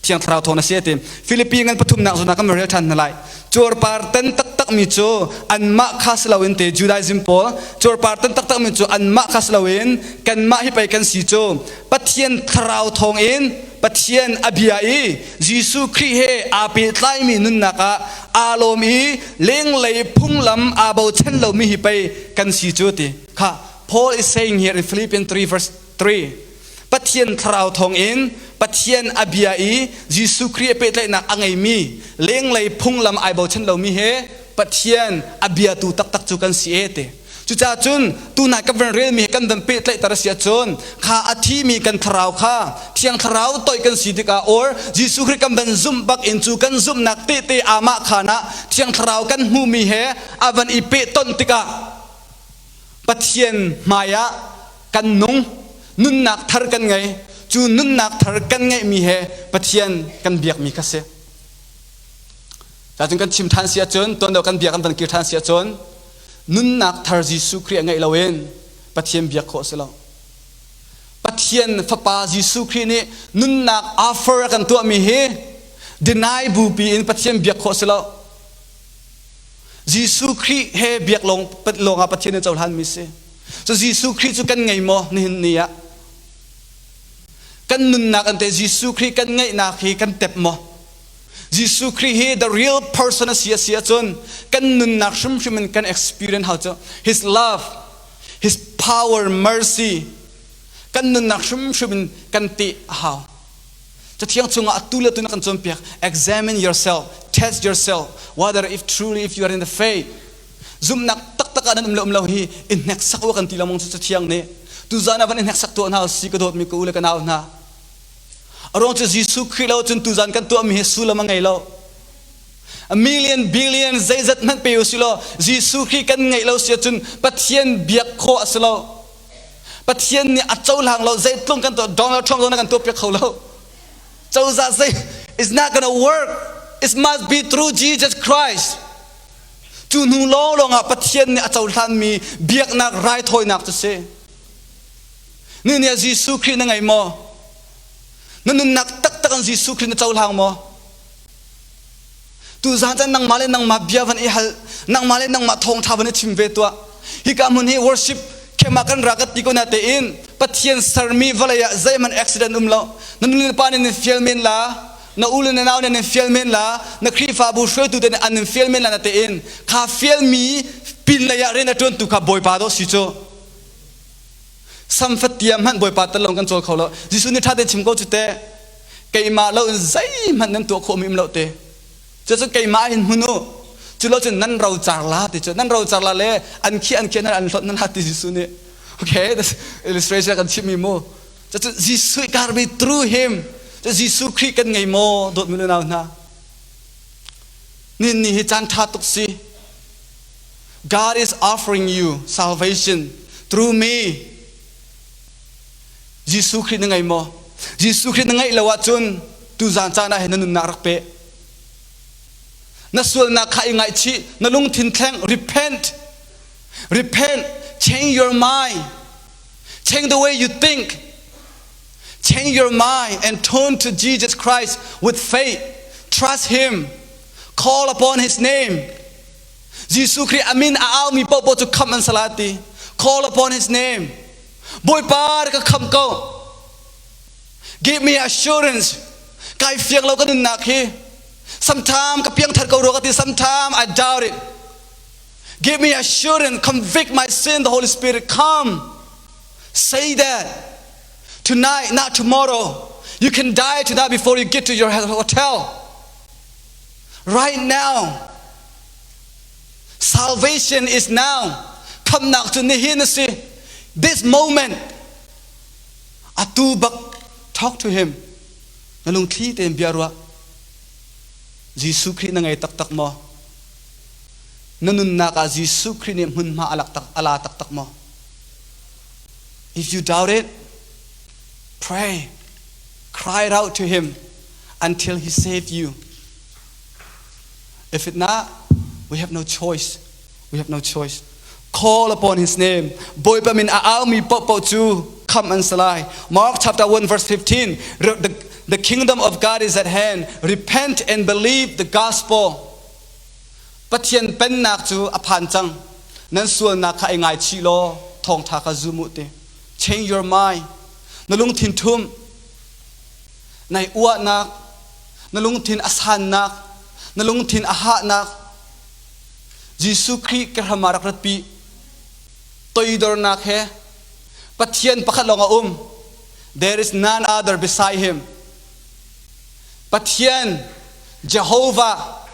Thiang Thlarau thawng na si ti. Filipi ngan pathumnak zawn ah kan rel ṭhan hna lai. Cuarpar tan taktakmi cu anmah kha si loin te Judaism pawl cuarpar tan taktakmi cu anmah kha si loin kanmah hi pei kan si cu Pathian Thlarau thawngin Pathian a bia i Jesuh Khrih he aa pehtlaimi nunnak ah aa lawm i lenglei phunglam aa bochan lomi hi pei kan si cu ti kha Paul is saying here in Philippians 3 verse 3 Pathian thlarau thawngin Pathian a bia i Jesuh Khrih a pehtlaihnak a ngeimi lenglei phunglam ai bochan lomi he Pathian a biatu taktak cu kan si e ti. Cucaah cun tunai ka van relmi he kan van pehtlaihter a si ahcun kha a thimi kan thlarau kha Thiang Thlarau toih kan si tikah or Jesuh Khrih kan van zumh bak in cu kan zumhnak tehte amah khan ah Thiang Thlarau kan hmuhmi he a van i pehtonh tikah Pathian hmai ah kan nung nunnak thar kan ngei cu nunnak thar kan ngeihmi he Pathian kan biakmi kha si cun kan chim ṭhan si ahcun tuan deuh kan biak kan van kir ṭhan si ahcun nunnak thar Jesuh Khrih a ngeih loin Pathian biak khawh a si lo Pathian fapa Jesuh Khrih nih nunnak offer a kan tuahmi hi deny bupi in Pathian biak khawh a si lo Jesuh Khrih he biak lawng lawngah Pathian nih cohlanmi si. So Jesuh Khrih cu kan ngei maw nihin ni ah? Kan nunnak an te Jesuh Khrih kan ngeihnak hi kan tep maw? Jesuh Khrih hi the real person a si a si ahcun kan nunnak hrimhrim in kan experience how cu his love, his power, mercy kan nunnak hrimhrim in kan teh a hau. Cathiang chungah atu le tu na kan cawnpiak examine yourself test yourself whether if truly if you are in the faith zumhnak taktak ah nan um le um lo hi i hneksak u kan ti lengmang cu cathiang nih tuzan ah van i hneksak tuah hna si ka dawtmi ka u le ka nau hna a ruang cu Jesuh Khrih lo cun tuzan kan tuahmi hi sullam a ngei lo a million billion zeizat hmanh pe u si law Jesuh Khrih kan ngeih lo si ahcun Pathian biak khawh a si lo Pathian nih a cohlang lo zeitlung kan tuah Donald Trump zong na kan tuahpiak kho lo cozah zei it's not gonna work it must be through Jesus Christ cu hnu lawnglawng ah Pathian nih a cohlanmi biaknak raithawinak cu si ni nih Jesuh Khrih na ngei maw na nunnak taktak in Jesuh Khrih na cohlang maw Tuzaan caan nangmah le nangmah bia van i hal, nangmah le nangmah thawngṭha van i chim ve tuah. Hika hmun hi worship Khema kan ra ka ti ko na tein Pathian sermi vawlei ah zeihmanh accident um lo. Na nu le pa nih nan fial men la, na u le na nau nih nan fial men la, na Khrihfabu hruaitu te nih an in fial men la na tein kha fialmi pin lei ah rian a ṭuantu kha Bawipa dawh si cu. Samfatia hmanh Bawipa tal lawng kan cawl kho lo. Jesuh nih ṭha tein chim ko cu teh. Keimah lo in zeihmanh nan tuah khawhmi um lo te. Cucu keimah hin hmun u. Cu lo cun nan rocar la ti cu. Nan rocar la le an khi an khi an hlawt nan ti Jesuh nih. Okay, that's illustration kan chimmi mu. Cucu Jesuh gotta be through him. Cu Jesuh Khrih kan ngei maw dawtmi le nau hna. Nin ni hi caan ṭha tuk si. God is offering you salvation through me. Jesuh Khrih na ngei maw? Jesuh Khrih na ngeih lo ahcun tuzaan caan ah hin na nunnak rak pe. Na sualnak kha i ngaihchih, na lungthin thleng, repent. Repent, change your mind. Change the way you think. Change your mind and turn to Jesus Christ with faith. Trust Him. Call upon His name. Jesuh Khrih a min a aumi paohpaoh cu khamh an si lai ti. Call upon His name. Bawipa ka khamh ko. Give me assurance. Kai fiang lo ka nunnak hi. Sometime ka piangthar ko rua ka ti. Sometime I doubt it. Give me assurance. Convict my sin. The Holy Spirit come. Say that. Tonight, not tomorrow. You can die tonight before you get to your hotel. Right now. Salvation is now. Khamnak cu nihin a si. This moment. Atu bak talk to him. Na lungthli tein bia ruah. Jesuh Khrih na ngei taktak maw? Na nunnak ah Jesuh Khrih nih hmunhma a lak tak a la taktak maw? If you doubt it, pray. Cry out to him until he saved you. If it not, we have no choice. We have no choice. Call upon his name. Bawipa min a aumi paohpaoh cu khamh an si lai. Mark chapter 1 verse 15. The, the kingdom of God is at hand. Repent and believe the gospel. Pathian pennak cu a phan cang. Nan sualnak kha i ngaichih law thawngṭha kha zum u ti. Change your mind. Na lungthin ṭhum. Nai uahnak, na lungthin a sannak, na lungthin a hahnak Jesuh Khrih ka hram ah rak ratpi. Toidornak he Pathian pakhat lawng a um. There is none other beside him. Pathian Jehovah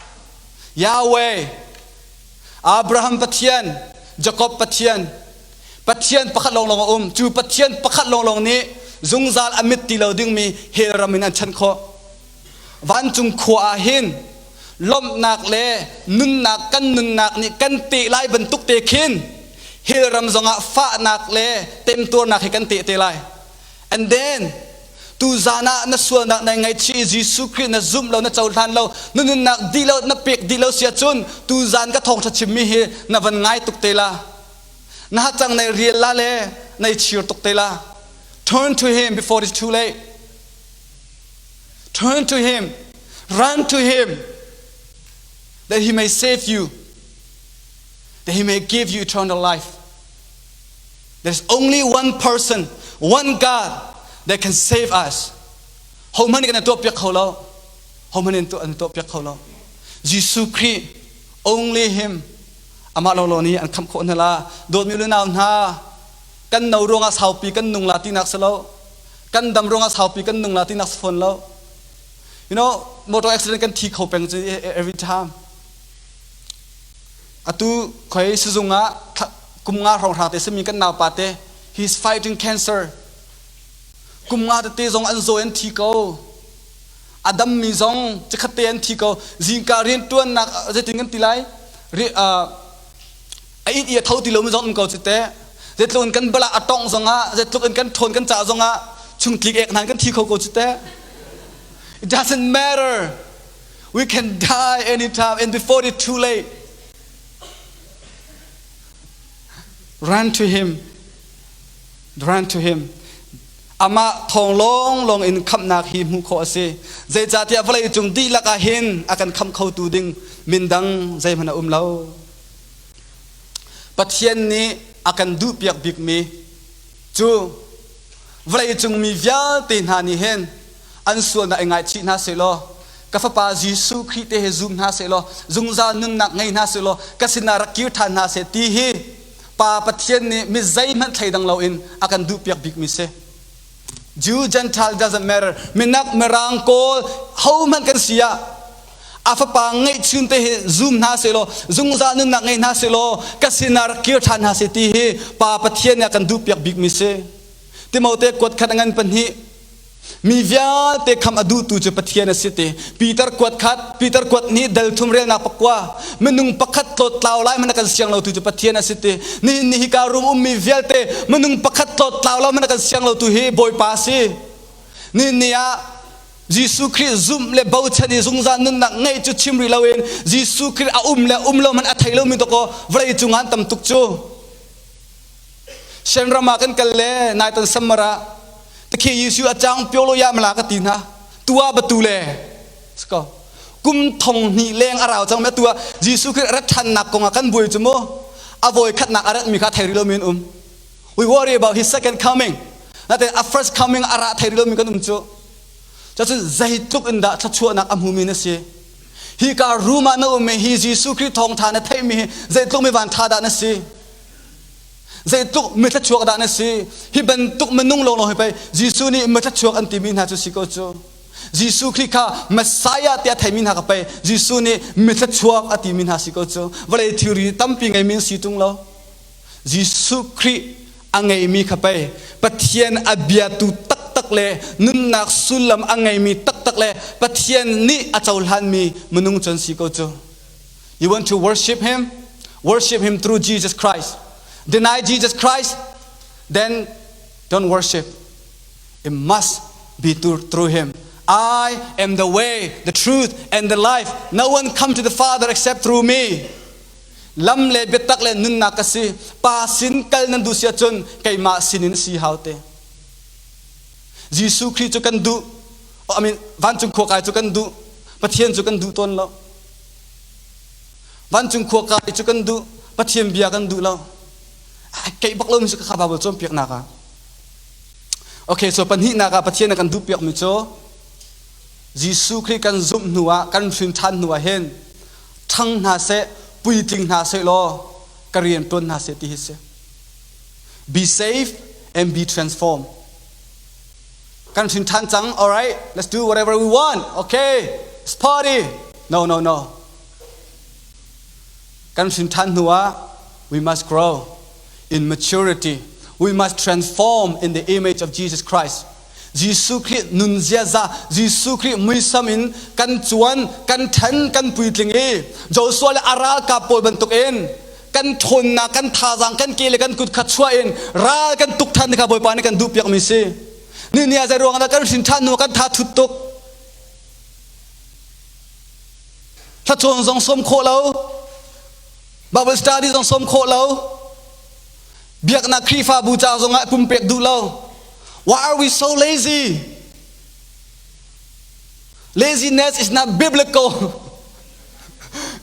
Yahweh Abraham Pathian Jacob Pathian Pathian pakhat lawnglawng a um. Cu Pathian pakhat lawnglawng nih zungzal a mit ti lo dingmi hell ram in an chanh khawh. Vancung khua ah hin lawmhnak le nunnak kan nunnak nih kan teh lai bantuk te khin hell ram zongah fahnak le temtuarnak hi kan teh te lai. And then tuzan ah na sualnak nai ngaihchih i Jesuh Khrih na zumh lo na cohlan lo na nunnak dih lo na pek dih lo si ahcun tuzan ka thawngṭha chimmi hi na van ngai tuk te la. Na hacang nai rial la le nai chir tuk te la. Turn to him before it's too late. Turn to him. Run to him that he may save you, that he may give you eternal life. There's only one person, one God that can save us. Hohmanh nih kan tuah piak kho lo. Hohmanh nih an tuah piak kho lo. Jesuh Khrih, only him. Amah lawlaw nih an khamh khawh hna la. Dawtmi unau hna, kan no ruangah saupi kan nung la tinak si lo. Kan dam ruangah saupi kan nung la tinak si fawn lo. You know, motor accident kan thi kho peng cu every time. Atu khoi sizung ah kum nga hrawnghrang te simi kan naupa te he's fighting cancer. Kum nga tete zong an zaw an thi ko. A dammi zong cikhat te an thi ko. Zingka riantuannak zeitin kan ti lai? A it i a tho ti lomi zong um ko cu teh. Zeitluk in kan bala a tongh zongah, zeitluk in kan ṭhawn kan cah zongah chungtlik ek hna kan thi kho ko cu teh. It doesn't matter. We can die anytime and before it's too late. Run to him. Run to him. Amah thawng lawnglawng in khamhnak hi hmuh khawh a si. Zeicahtiah vawlei cung dihlak ah hin a kan khamh khotu ding min dang zeihmanh a um lo. Pathian nih a kan duhpiak bikmi cu vawleicung mi vialte hna nih hin an sualnak i ngaichih hna sehlaw ka fapa Jesuh Khrih te hi zum hna sehlaw zungzal nunnak ngei hna sehlaw ka sinah rak kir ṭhan hna seh ti hi Pa Pathian nih mi zeihmanh thleidang loin a kan duhpiak bikmi si. Jew Gentile doesn't matter. Minak Mirang Kawl hohmanh kan si ah a fapa ngeihchun te hi zum hna sehlaw zungzal nunnak ngei hna sehlaw ka sinah rak kir ṭhan hna seh ti hi Pa Pathian nih a kan duhpiak bikmi si. Timote kuat khat a ngan pahnih Mi vialte kham a duhtu cu Pathian a si ti. Peter kuat khat, Peter kuat nih dal thum relnak pakua, minung pakhat tlawt tlau lai hmanh a kan siang lotu cu Pathian a si ti. Nihin ni hika room ummi vialte minung pakhat tlawt tlau lo hmanh a kan siang lotu hi Bawipa a si. Nihin ni ah Jesuh Khrih zumh le bochan i zungzal nunnak ngeih cu chim rih loin Jesuh Khrih a um le um lo hmanh a thei lomi dawkaw vawlei cung ah an tam tuk cu. Shan ram ah kan kal le naitan summer ah Takhe Yesu a chang pyo lo ya mala ka ti hna tua batu le sko kum thong hnih leng a rau cang me tua Jesuh Khrih rat than nak kong ah kan buai chu mu a voi khat nak a rat mi kha thei rilo min um we worry about his second coming natin a first coming a ra thei rilo mi kan um chu cacun zeitluk in dah thluachuahnak a hmu mi na si hi ka room ah na um mi hi Jesuh Khrih thawngtha na theih mi hi zeitluk mi van tha dah na si Zeitluk mithluachuak dah na si? Hi bantuk minung lawnglawng hi pei Jesuh nih mithluachuak an timi hna cu si ko cu. Jesuh Khrih kha Messiah tiah theimi hna kha pei Jesuh nih mithluachuak a timi hna si ko cu. Vawlei thilri tampi ngeimi an si ṭung lo. Jesuh Khrih a ngeimi kha pei Pathian a biatu taktak le nunnak sullam a ngeimi taktak le Pathian nih a cohlanmi minung cu an si ko cu. You want to worship him? Worship him through Jesus Christ. Deny Jesus Christ, then don't worship. It must be through him. I am the way, the truth, and the life. No one come to the Father except through me. Lam le biatak le nunnak ka si. Pa sin kal nan duh si ahcun keimah sinin si hau te. Jesuh Khrih cu kan duh. I mean, vancung khua kai cu kan duh. Pathian cu kan duh tawn lo. Vancung khua kai cu kan duh, Pathian bia kan duh lo. Keih bak lomi cu kha Bible cawnpiaknak ah. Okay, so pahnihnak ah Pathian a kan duhpiakmi cu Jesuh Khrih kan zumh hnu ah, kan hrin ṭhan hnu ah hin ṭhang hna seh, puitling hna seh law ka rian ṭuan hna seh ti hi si. Be safe and be transformed. Kan hrin ṭhan cang, all right, let's do whatever we want, okay, let's party. No, no, no. Kan hrin ṭhan hnu ah, we must grow in maturity. We must transform in the image of Jesus Christ. Jesuh Khrih nun ziaza, Jesuh Khrih muisam in kan cuan, kan ṭhen, kan puitling i Joshua le a ralkap pawl bantukin kan ṭhawnnak, kan thazaang, kan ke le kan kut kha chuah in ral kan tuk ṭhan kha Bawipa nih kan duhpiakmi si. Ni ni ah zei ruang dah kan hrin ṭhan hnu kan tha thut tuk. Thlacawn zong sawm khawh lo, Bible study zong sawm khawh lo, biaknak Khrihfabu ca zongah pumpek duh lo. Why are we so lazy? Laziness is not biblical.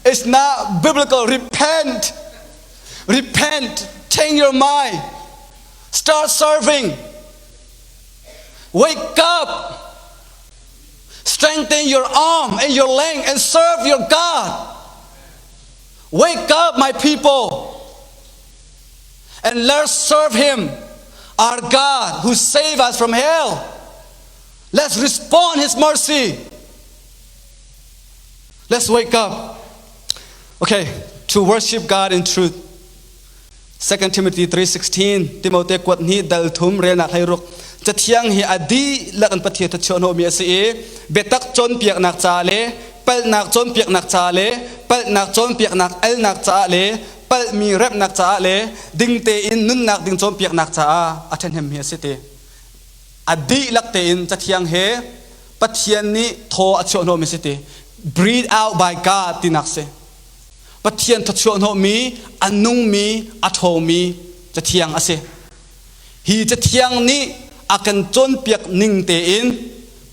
It's not biblical. Repent. Repent. Change your mind. Start serving. Wake up. Strengthen your arm and your leg and serve your God. Wake up, my people, and let's serve Him, our God who saved us from hell. Let's respond His mercy. Let's wake up. Okay, to worship God in truth. 2 Timothy 3:16 Timote kuat hnih dal thum relnak hlei ruk cathiang hi a dihlak in Pathian thachuah hnawhmi a si i biatak cawnpiaknak ca le palhnak cawnpiaknak ca le palhnak cawnpiaknak alnak caah le palhmi remhnak caah le ding tein nunnak ding cawnpiaknak caah a ṭhahnemmi a si ti a dihlak tein cathiang he Pathian nih thaw a chuah hnawhmi si ti breathe out by God tinak si Pathian thawchuah hnawhmi a nungmi a ṭhawngmi cathiang a si hi cathiang nih a kan cawnpiak ning tein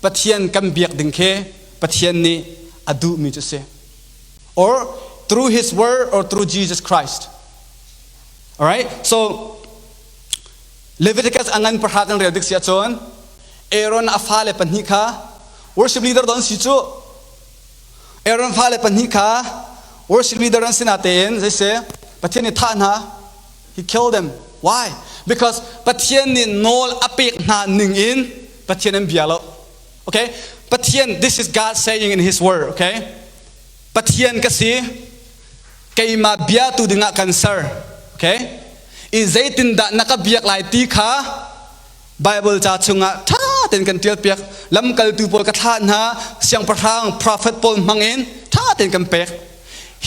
Pathian kan biak ding khi Pathian nih a duhmi cu si or through his word or through Jesus Christ. Alright? So Leviticus a ngan pahra kan rel dik si ahcun Aaron a fale pahnih kha worship leader don si cu Aaron fale pahnih kha worship leader an si natein zeise Pathian nih thah hna he killed them why because Pathian nih nawl a pek hna ning in Pathian an bia lo okay Pathian this is God saying in his word okay Pathian ka si keimah bia tu dingah kan ser okay i zeitindah na ka biak lai ti kha Bible ca chungah ṭha tein kan ṭialpiak lamkaltu pawl ka thlah hna siangpahrang prophet pawl hmangin ṭha tein kan pek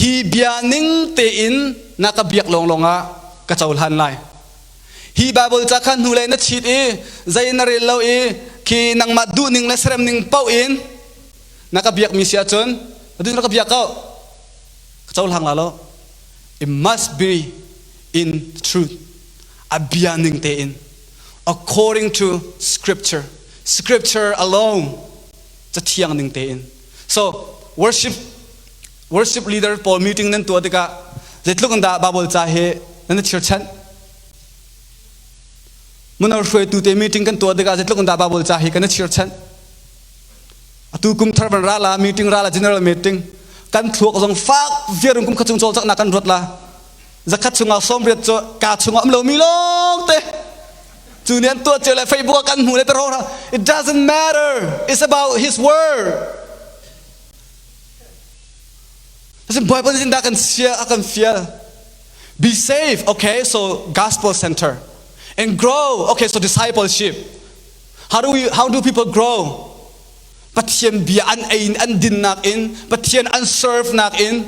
hi bia ning tein na ka biak lawnglawng ah ka cohlan lai hi Bible ca kha hnulei na chit i zei na rel lo i khi nangmah duhning le serem ning paoh in na ka biakmi si ahcun na ka biak ko ka cohlang la lo it must be in truth a bia ning tein according to scripture scripture alone cathiang ning tein so worship worship leader pawl meeting nan tuah tikah zeitluk in dah Bible ca hi nan chirchanh mino hruaitu te meeting kan tuah tikah zeitluk in dah Bible ca hi kan chirchanh Atu kum thar van ra la meeting ra la general meeting kan thluak zong fak viar in kum khat chung cawlcanghnak kan ruat la zakhat chungah sawmriat cu ka chungah um lomi lawng te cu nih an tuah cio le Facebook ah kan hmu le taro it doesn't matter it's about his word Asin Bible in dah kan sia a kan fial be safe okay so gospel center and grow okay so discipleship How do we how do people grow? Pathian bia an ei in an dinnak in Pathian an serve nak in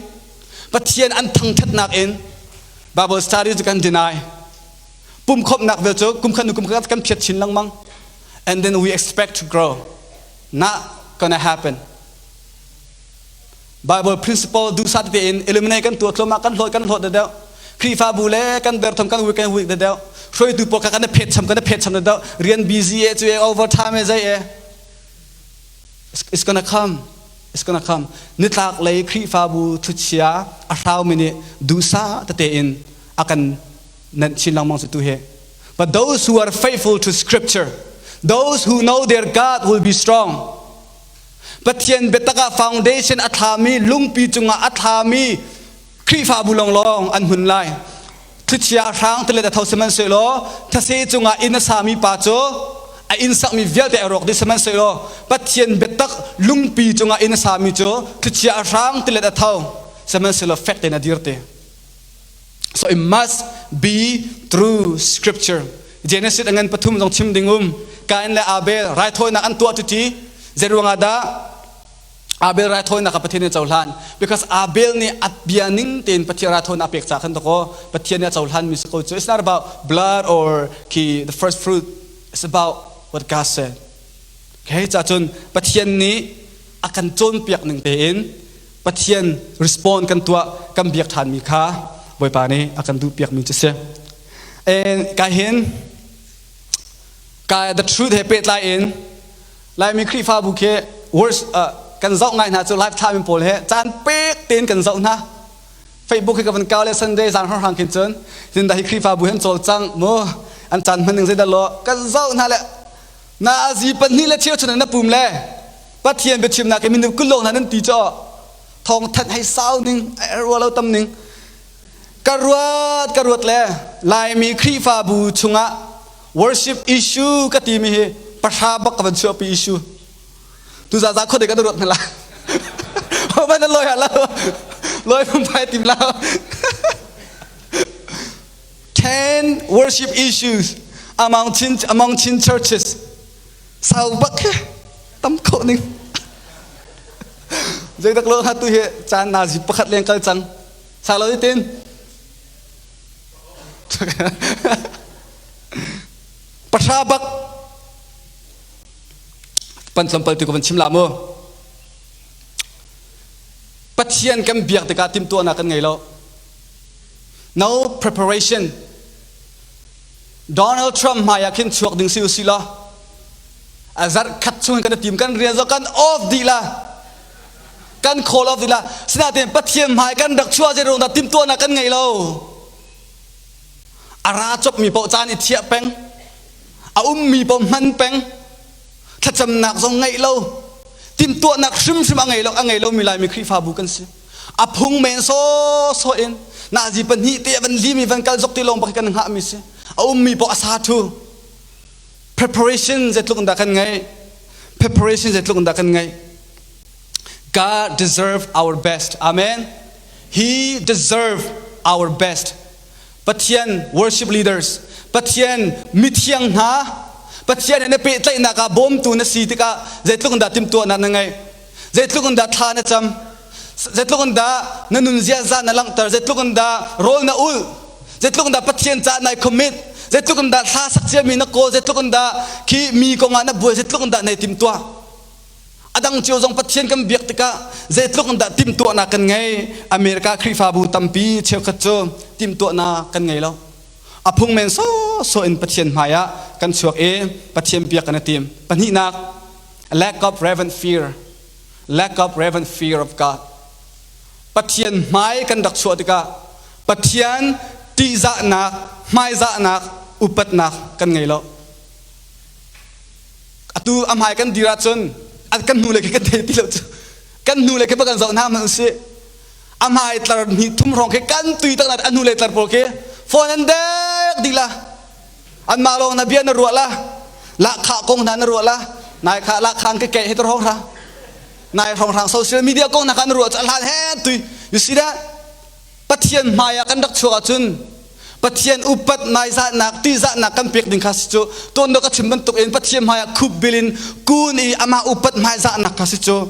Pathian an thangthatnak in Bible study cu kan deny. Pumkhawmhnak vel cu kum khat nu kum khat kan phiat chin lengmang. And then we expect to grow. Not gonna happen. Bible principle duhsah tete in eliminate kan tuah thluahmah kan hlawt kan hlawt deuh Khrihfabu le kan derthawm kan week kan week deuh hruaitu pawl kha kan phet cham kan phet cham deuh rian busy e cu e overtime e zei e it's gonna come it's gonna come nitlak lei Khrihfabu thuchia a hraumi nih duhsah tete in a kan nanh chin lengmang cu tu hi but those who are faithful to scripture those who know their God will be strong Pathian biatak ah foundation a thlami lungpi cungah a thlami Khrihfabu lawnglawng an hmun lai. Thlichia a hrang tilet a tho sihmanhsehlaw thase cungah inn a sami pa cu a inn sakmi vialte a rawk dih sihmanhsehlaw Pathian biatak lungpi cungah inn a sami cu thlichia a hrang tilet a tho sihmanhsehlaw fek tein a dir te. So it must be through scripture. Genesis a ngan pathum zong chim ding um. Kain le Abel raithawinak an tuah cuti zeiruang ah dah Abel raithawinak kha Pathian nih a cohlan? Because Abel nih a bia ning tein Pathian raithawinak a pek ca khan dakaw Pathian nih a cohlan mi si ko cu. It's not about blood or ki the first fruit. It's about what God said. Okay, ca cun Pathian nih a kan cawnpiak ning tein Pathian respond kan tuah kan biak ṭhanmi kha Bawipa nih a kan duhpiakmi cu si. And ka hin ka the truth he pehtlai in Laimi Khrihfabu khi words uh, kan zoh ngai hna cu lifetime pawl he caan pek tein kan zoh hna. Facebook hi ka van kau le Sunday zan hrang khin cun tin da hi Khrihfabu hen cawlcang mu an caan hman ning zeidah lo kan zoh hna le na azi pahnih le cheu chun na pum le Pathian biachimnak i minung kulong hna nan ti cu thawng thanh hei sau ning rua lo tam ning ka ruat ka ruat le Laimi Khrihfabu chungah worship issue ka timi hi pahra bak ka van chuahpi issue tu za za khode ka ruat hna la man loi ha lo loi phum phai tim la 10 worship issues among Chin, among Chin churches sau bak he tam kho ning zeidak lo ha tu hi caan nazi pakhat leng kal cang sa lo tin pahra bak pan tlawmpal tu ko van chim la mu Pathian kan biak tikah timhtuahnak kan ngei lo no preparation Donald Trump hmai ah khin chuak ding si usih law a zarh khat chung kan tim kan rian zong kan off dih la kan call off dih la sinain Pathian hmai kan rak chuah zei ruang dah timhtuahnak kan ngei lo. A ra copmi paoh caan i thiah peng. A ummi paoh hman peng. Thlacamnak zong ngeih lo. Timhtuahnak hrimhrim a ngei lo a ngei lomi Laimi Khrihfabu kan si. A phung men sawsawh in nazi pahnih te van limi van kal zok ti lawng bak kan hngahmi si. A ummi paoh a sa thu. Preparation zeitluk in dah kan ngeih? Preparation zeitluk in dah kan ngeih? God deserve our best. Amen. He deserve our best. Pathian worship leaders, Pathian mithiang hna, Pathian he na pehtlaihnak ah bawmtu na si tikah zeitluk in dah timhtuahnak na ngeih? Zeitluk in dah thla na cam? Zeitluk in dah na nun ziaza na langhter? Zeitluk in dah rawl na ulh? Zeitluk in dah Pathian caah nai commit? Zeitluk in dah thla sak ciami na kawl? Zeitluk in dah khi mi kongah na buai? Zeitluk in dah nai timhtuah? A dang cio zong Pathian kan biak tikah zeitluk in dah timhtuahnak kan ngei? America Khrihfabu tampi cheukhat cu timhtuahnak kan ngei lo. A phung men sawsawh in Pathian hmai ah kan chuak i Pathian biak kan i tim. Pahnihnak, lack of reverent fear. Lack of reverent fear of God. Pathian hmai kan rak chuah tikah Pathian tihzahnak, hmaizahnak, upatnak kan ngei lo. Atu a hmai kan dir ahcun kan hnu le khi kan thei ti lo cu. Kan hnu le khi kan zoh hna hmanh usih. A hmai tlar hnih thum hrawng khi kan tui tak a hnu le tlar pawl khi phone an dek dih la. Anmah lawng na bia na ruah la. Lahkhah kong hna na ruah la. Nai kha lahkhang ke ke he tor hong hra. Nai hrawng hrang social media kong hna kha na ruah cu a hlan he tui. You see that? Pathian hmai ah kan rak chuak ahcun Pathian upat hmaizahnak tihzahnak kan pek ding kha si cu tuan ka chim bantuk in Pathian hmai ah khup bil in kun i amah upat hmaizahnak kha si cu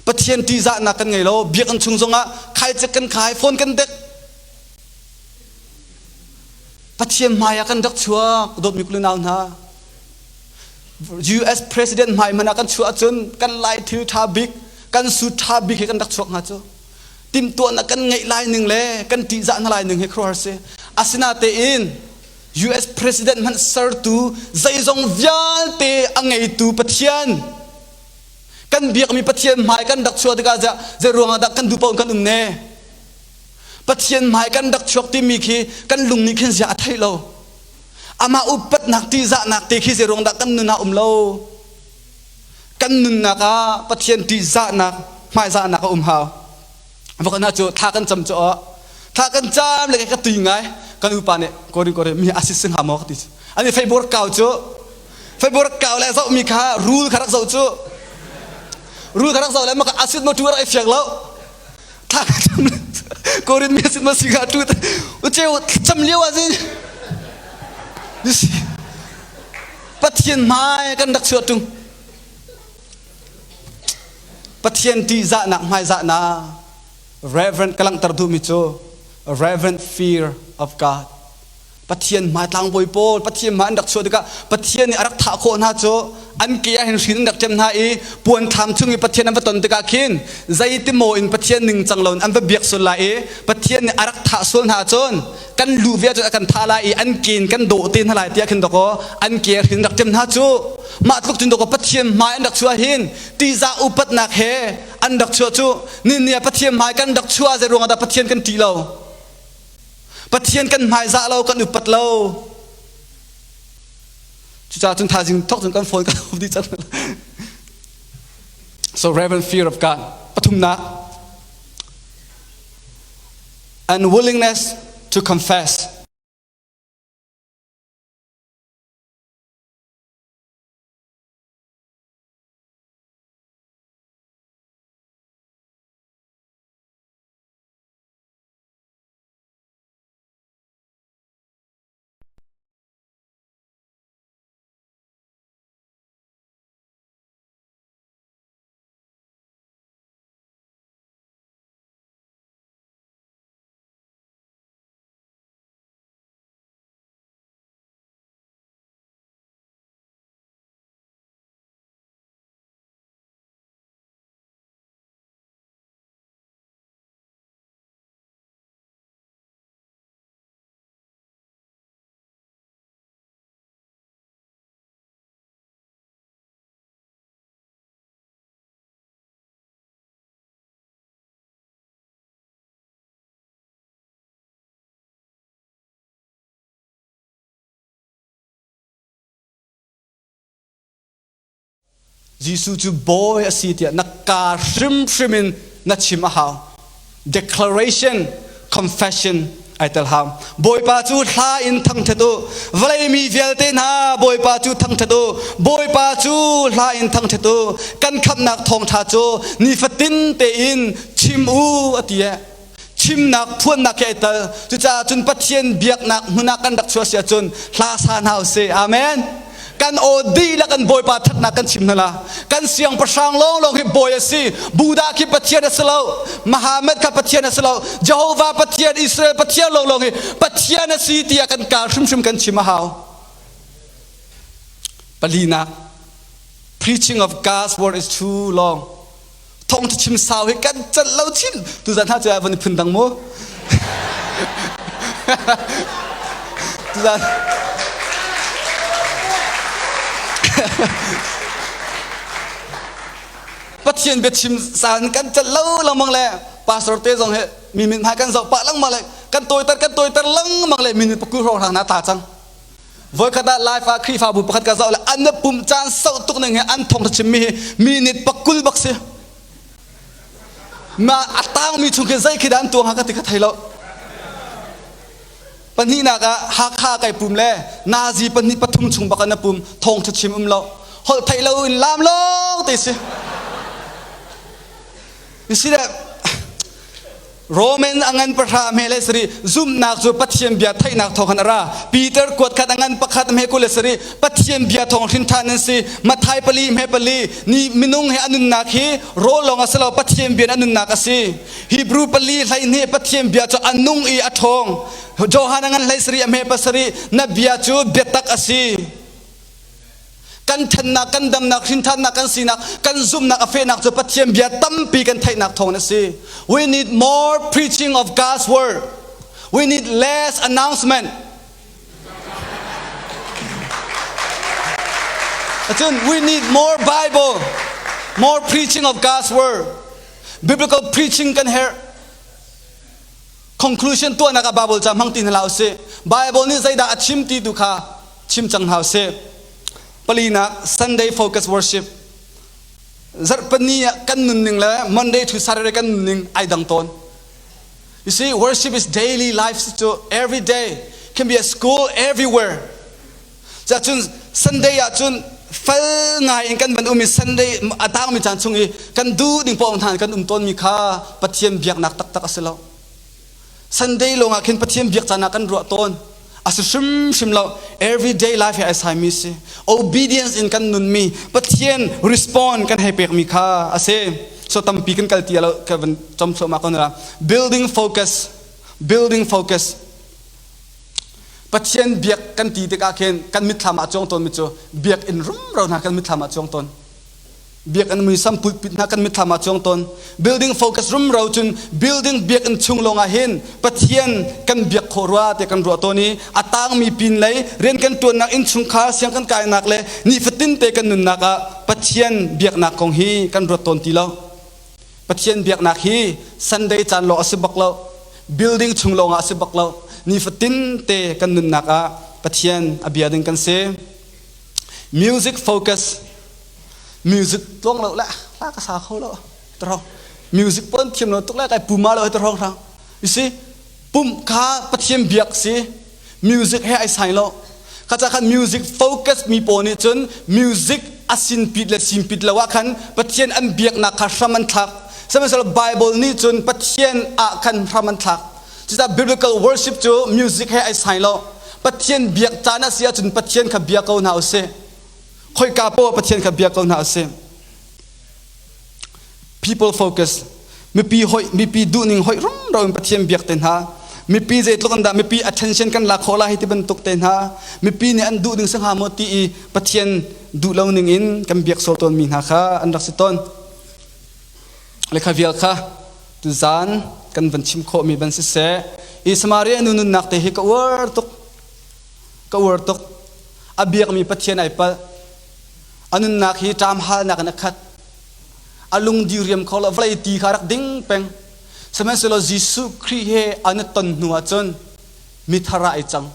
Pathian tihzahnak kan ngei lo. Biakinn chung zongah khaicek kan khai, phone kan dek. Pathian hmai ah kan rak chuak, dawtmi kule nau hna. US President hmai hmanh ah kan chuah ahcun kan lai thil ṭha bik, kan suit ṭha bik he kan rak chuak hnga cu. Timhtuahnak kan ngeih lai ning le kan ṭihzah hna lai ning hi khuaruahhar si. Asinatein US President hmanh sertu zeizong vialte a ngeitu Pathian kan biakmi Pathian hmai kan rak chuah tikah zei ruangah dah kan duh paoh in kan um ne? Pathian hmai kan rak chuak timi khi kan lung nih khin zia a theih lo. Amah upatnak ṭihzahnak te khi zei ruang dah kan nun ah um lo? Kan nunnak ah Pathian ṭihzahnak, hmaizahnak a um hau. Voikhat hna cu thla kan cam cu thla kan cam le ka tui ngai. Kan upa nih kori kori mi a si si hnga maw ka ti. Ani feibur kau cu feibur kau le zoh mi kha rul kha rak zoh cu rul kha rak zoh le maka asit mo tu rak i fiang lo. Thla kan cam korin mi asit mo si kha tu ucheu cam lio ah zin. Pathian hmai kan rak chuah ṭung. Pathian ṭihzahnak hmaizahnak reverend ka langhter duhmi cu reverent fear of God. Pathian hmai tlangbawi pawl Pathian hmai an rak chuah tikah Pathian nih a rak thah khawh hna cu an ke ah hin hrin an rak ṭem hna i puanthlam chung i Pathian an va ton tikah khin zeitimaw in Pathian ningcang loin an va biak sual lai i Pathian nih a rak thah sual hna ahcun kan lu ve ahcun a kan thah lai i an ke in kan dawh te hna lai tiah khin dakaw an ke hrin rak ṭem hna cu. Mah tluk cun dakaw Pathian hmai an rak chuah hin tihzah upatnak he an rak chuah cu. Nihin ah Pathian hmai kan rak chuah zei ruangah dah Pathian kan ṭih lo? Pathian kan hmaizah lo, kan upat lo. Cucaah cun thaizing thawk cun kan phone kan off dih cang. So reverent fear of God. Pathumnak, and willingness to confess. Jesuh cu bawi a si tiah na kaa hrimhrim in na chim a hau. Declaration, confession ai tel hau. Bawipa cu hla in thangṭhat u. Vawlei mi vialte hna Bawipa cu thangṭhat u. Bawipa cu hla in thangṭhat u. Kan khamhnak thawngṭha cu nifatin tein chim u a ti. Chimnak phuannak khi ai tel. Cucaah cun Pathian biaknak hmun ah kan rak chuah si ahcun hla sa hna usih. Amen. Kan aw dihlak in Bawipa thatnak kan chim hna la. Kan siangpahrang lawnglawng hi bawi a si. Buddha khi Pathian a si lo. Muhammad kha Pathian a si lo. Jehovah Pathian, Israel Pathian lawnglawng hi Pathian a si tiah kan kaa hrimhrim kan chim a hau. Palinak, preaching of God's word is too long. Thawngtha chim sau hi kan celh lo chin. Tuzan hna cu van i phun dang mu. Tuzan Pathian biachim san kan celh lo lengmang le pastor te zong he mi min hmai kan zoh pah lengmang le kan tawiter kan tawiter lengmang le minute pakul hrawng hrang na ta cang. Voikhat ah live ah Khrihfabu pakhat ka zoh le an pum caan sau tuk ning he an thawng chimmi hi minute pakul bak si. Ma a tangmi chung khi zei khi dah an tuang ha ka ti ka thei lo. Pahnihnak ah Hakha kai pum le Nazi pahnih pathum chung bak an pum thawng ṭha chim um lo. Holh theih lo in lam lawng te si. You see that Roman a ngan pahra hme le sarih zumhnak cu Pathian bia theihnak thawng khan a ra. Peter kuat khat a ngan pakhat hme 20 le sarih Pathian bia thawng hrin ṭhan an si. Matthai pali hme pali ni minung he a nunnak hi rawl lawng a si lo Pathian bia in a nunnak a si. Hebrew pali 12 Pathian bia cu a nung i a ṭhawng. Johan a ngan hlei sarih a hme pasarih na bia cu biatak a si. Kan ṭhannak, kan damnak, hrinthannak kan sinak, kan zumhnak a fehnak cu Pathian bia tampi kan theihnak thawngin a si. We need more preaching of God's word. We need less announcement. Cun we need more Bible, more preaching of God's word. Biblical preaching kan herh. Conclusion tuahnak ah Bible ca hmang ti hna hlah usih. Bible nih zeidah a chim ti tu kha chim cang hna usih. Palinak Sunday focus worship. Zarhpini ah kan nunning le Monday to Saturday kan nunning ai dang tawn. You see, worship is daily life cu every day can be a school everywhere. Cun Sunday ah cun fel ngai in kan van um i Sunday a tangmi caan chung i kan duh ding paoh hna kan um tawnmi kha Pathian biaknak taktak a si lo. Sunday lawng ah khin Pathian biak caan ah kan ruah tawn. A si hrimhrim lo. Everyday life he ai saimi si. Obedience in kan nunmi Pathian respond kan hei pekmi kha a si. So tampi kan kal ti lo ka van com thluahmah ko na. Building focus. Building focus. Pathian biak kan ti tikah khin kan mitthlam ah cuang tawnmi cu biakinn rumro hna kan mitthlam ah cuang tawn. Biakinn muisam pulpit hna kan mitthlam ah cuang tawn. Building focus rumro cun building biakinn chung lawngah hin Pathian kan biak khawh rua tiah kan ruah tawn i a tangmi pin lei rian kan ṭuannak innchungkhar siang kan kainak le nifatin te kan nunnak ah Pathian biaknak kong hi kan ruat tawn ti lo. Pathian biaknak hi Sunday caan lawng a si bak lo. Building chung lawng ah a si bak lo. Nifatin te kan nunnak ah Pathian a bia ding kan si. Music focus. Music tluang lo le hla ka sa kho lo. Tarong. Music pon thiam lo tuk le kai puma lo tarong rang. You see, pumh kha Pathian biak si. Music he ai sai lo. Kha ca khan music focus mi pawl nih cun music a sinpit le sinpit lo ah khan Pathian an biaknak kha hram an thlak. Sihmanhsehlaw Bible nih cun Pathian ah khan hram an thlak. Cucaah biblical worship cu music he ai sai lo. Pathian biak caan a si ahcun Pathian kha bia ko hna usih. Khoika poah Pathian kha bia ko hna usih. People focus. Mipi hoih, mipi duhning hoih rumro in Pathian biak te hna. Mipi zeitluk in dah mipi attention kan lak khawh lai ti bantuk te hna. Mipi nih an duh ding si hnga maw ti i Pathian duh lo ning in kan biak sual tawnmi hna kha an rak si tawn. Le kha vial kha tuzaan kan van chim khawhmi ban siseh. I Samaria nu nunnak te hi ka uar tuk. Ka uar tuk. A biakmi Pathian ai palh. A nunnak hi ṭam halnak in a khat. A lung diriam kho lo, vawlei ti kha rak ding peng. Sihmanhsehlaw Jesuh Khrih he an i ton hnu ahcun mithar ah ai cang.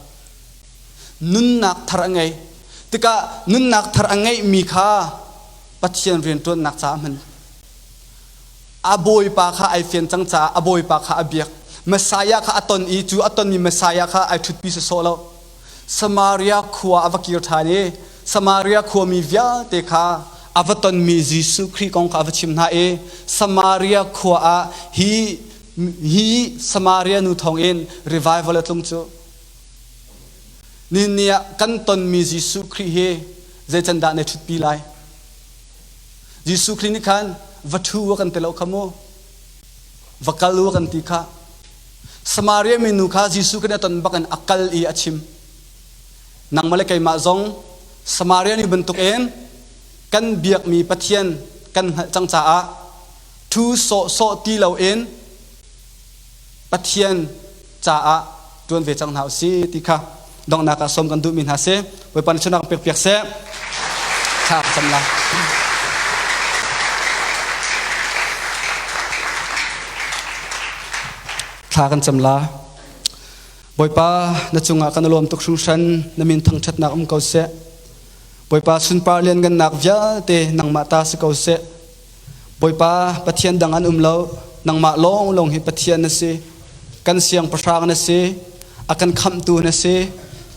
Nunnak thar a ngei. Tikah nunnak thar a ngeihmi kha Pathian rianṭuannak caah hman. A bawipa kha ai fian cang caah a bawipa kha a biak. Messiah kha a ton i cu a tonmi Messiah kha ai ṭhutpi sawsawh lo. Samaria khua a va kir ṭhan i Samaria khuami vialte kha a va tonmi Jesuh Khrih kong kha a va chim hna i Samaria khua ah hi hi Samaria nu thawngin revival a tlung cu. Nihin ah kan tonmi Jesuh Khrih hi zei can dah na ṭhutpi lai? Jesuh Khrih nih khan va ṭhu a kan ti lo kha mu. Va kal u a kan ti kha. Samaria minu kha Jesuh Khrih a ton bakin a kal i a chim. Nangmah le keimah zong Samaria nu bantukin kan biakmi Pathian kan hngalh cang caah ṭhu sawhsawh ti loin Pathian caah ṭuan ve cang hna u si ti kha donghnak ah sawm kan duhmi hna si. Bawipa nih chunak pek piak seh. Thla ka cam lai. Thla kan cam la. Bawipa na cungah kan lawm tuk hringhran na min thangṭhatnak um ko seh. Bawipa sunpar lianngannak vialte nangmah ta si ko seh. Bawipa Pathian dang an um lo nangmah lawnglawng hi Pathian na si kan siangpahrang na si a kan khamhtu na si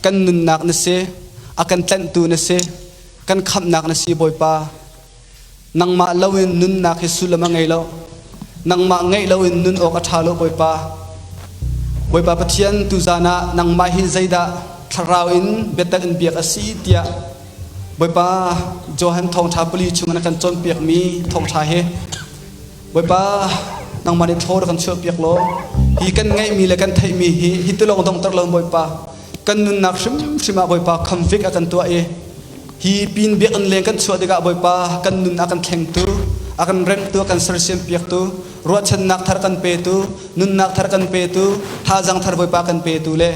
kan nunnak na si a kan tlanhtu na si kan khamhnak na si Bawipa nangmah loin nunnak hi sullam a ngei lo nangmah ngeih loin nun awk a ṭha lo Bawipa Bawipa Pathian tuzan ah nangmah hi zeidah thlarau in biatak in biak a si tiah Bawipa Johan thawngṭha pali chung na kan cawnpiakmi thawngṭha hi Bawipa nangmah nih thlaw kan chuahpiak law hi kan ngeihmi le kan theihmi hi hi tilawng dongter lo Bawipa kan nunnak hrimhrim ah Bawipa khamfik a kan tuah i hi pin biakinn leng kan chuah tikah Bawipa kan nun a kan thlengtu a kan remhtu a kan sersiam piaktu ruahchannak thar kan petu nunnak thar kan petu thazang thar Bawipa kan petu le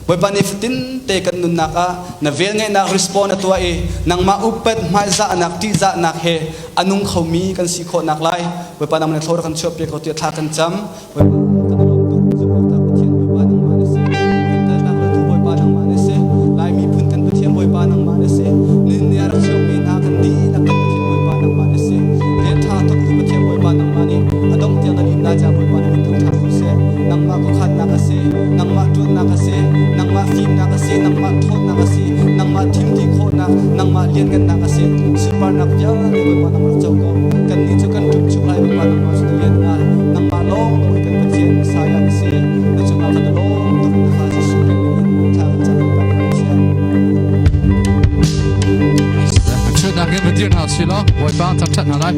Bawipa nih fatin te kan nunnak ah na velngeihnak respond a tuah i nangmah upat hmaizahnak ṭihzahnak he a nung khomi kan si khawhnak lai Bawipa nangmah nih thlawr kan chuahpiak ko tiah thla kan cam Bawipa kan i lawm tuk zumhawktlak Pathian Bawipa nangmah na si kan kalnak lotu Bawipa nangmah na si Lai miphun kan Pathian Bawipa nangmah na si nin ni a rak chuakmi hna kan dihlak kan Pathian Bawipa nangmah na si rian ṭha thawktu Pathian Bawipa nangmah nih a dongh tiang na lim lai caah Bawipa na min thangṭhat ko seh nangmah khuakhannak a si nangmah ṭuannak a si nangmah fimnak a si nangmah ṭhawnnak a si nangmah thilti khawhnak nangmah lianngannak a si sunparnak vialte Bawipa nangmah rak co ko kannih cu kan ṭumchuk lai Bawipa nangmah cu na lian ngai nangmah lawng lawng hi kan Pathian Messiah na si na cungah kan i lawm tuk na fa Jesuh Khrih min in thla kan cam Bawipa kan Pathian. Ṭhutnak in va dir hna usih law Bawipa thangṭhat hna lai.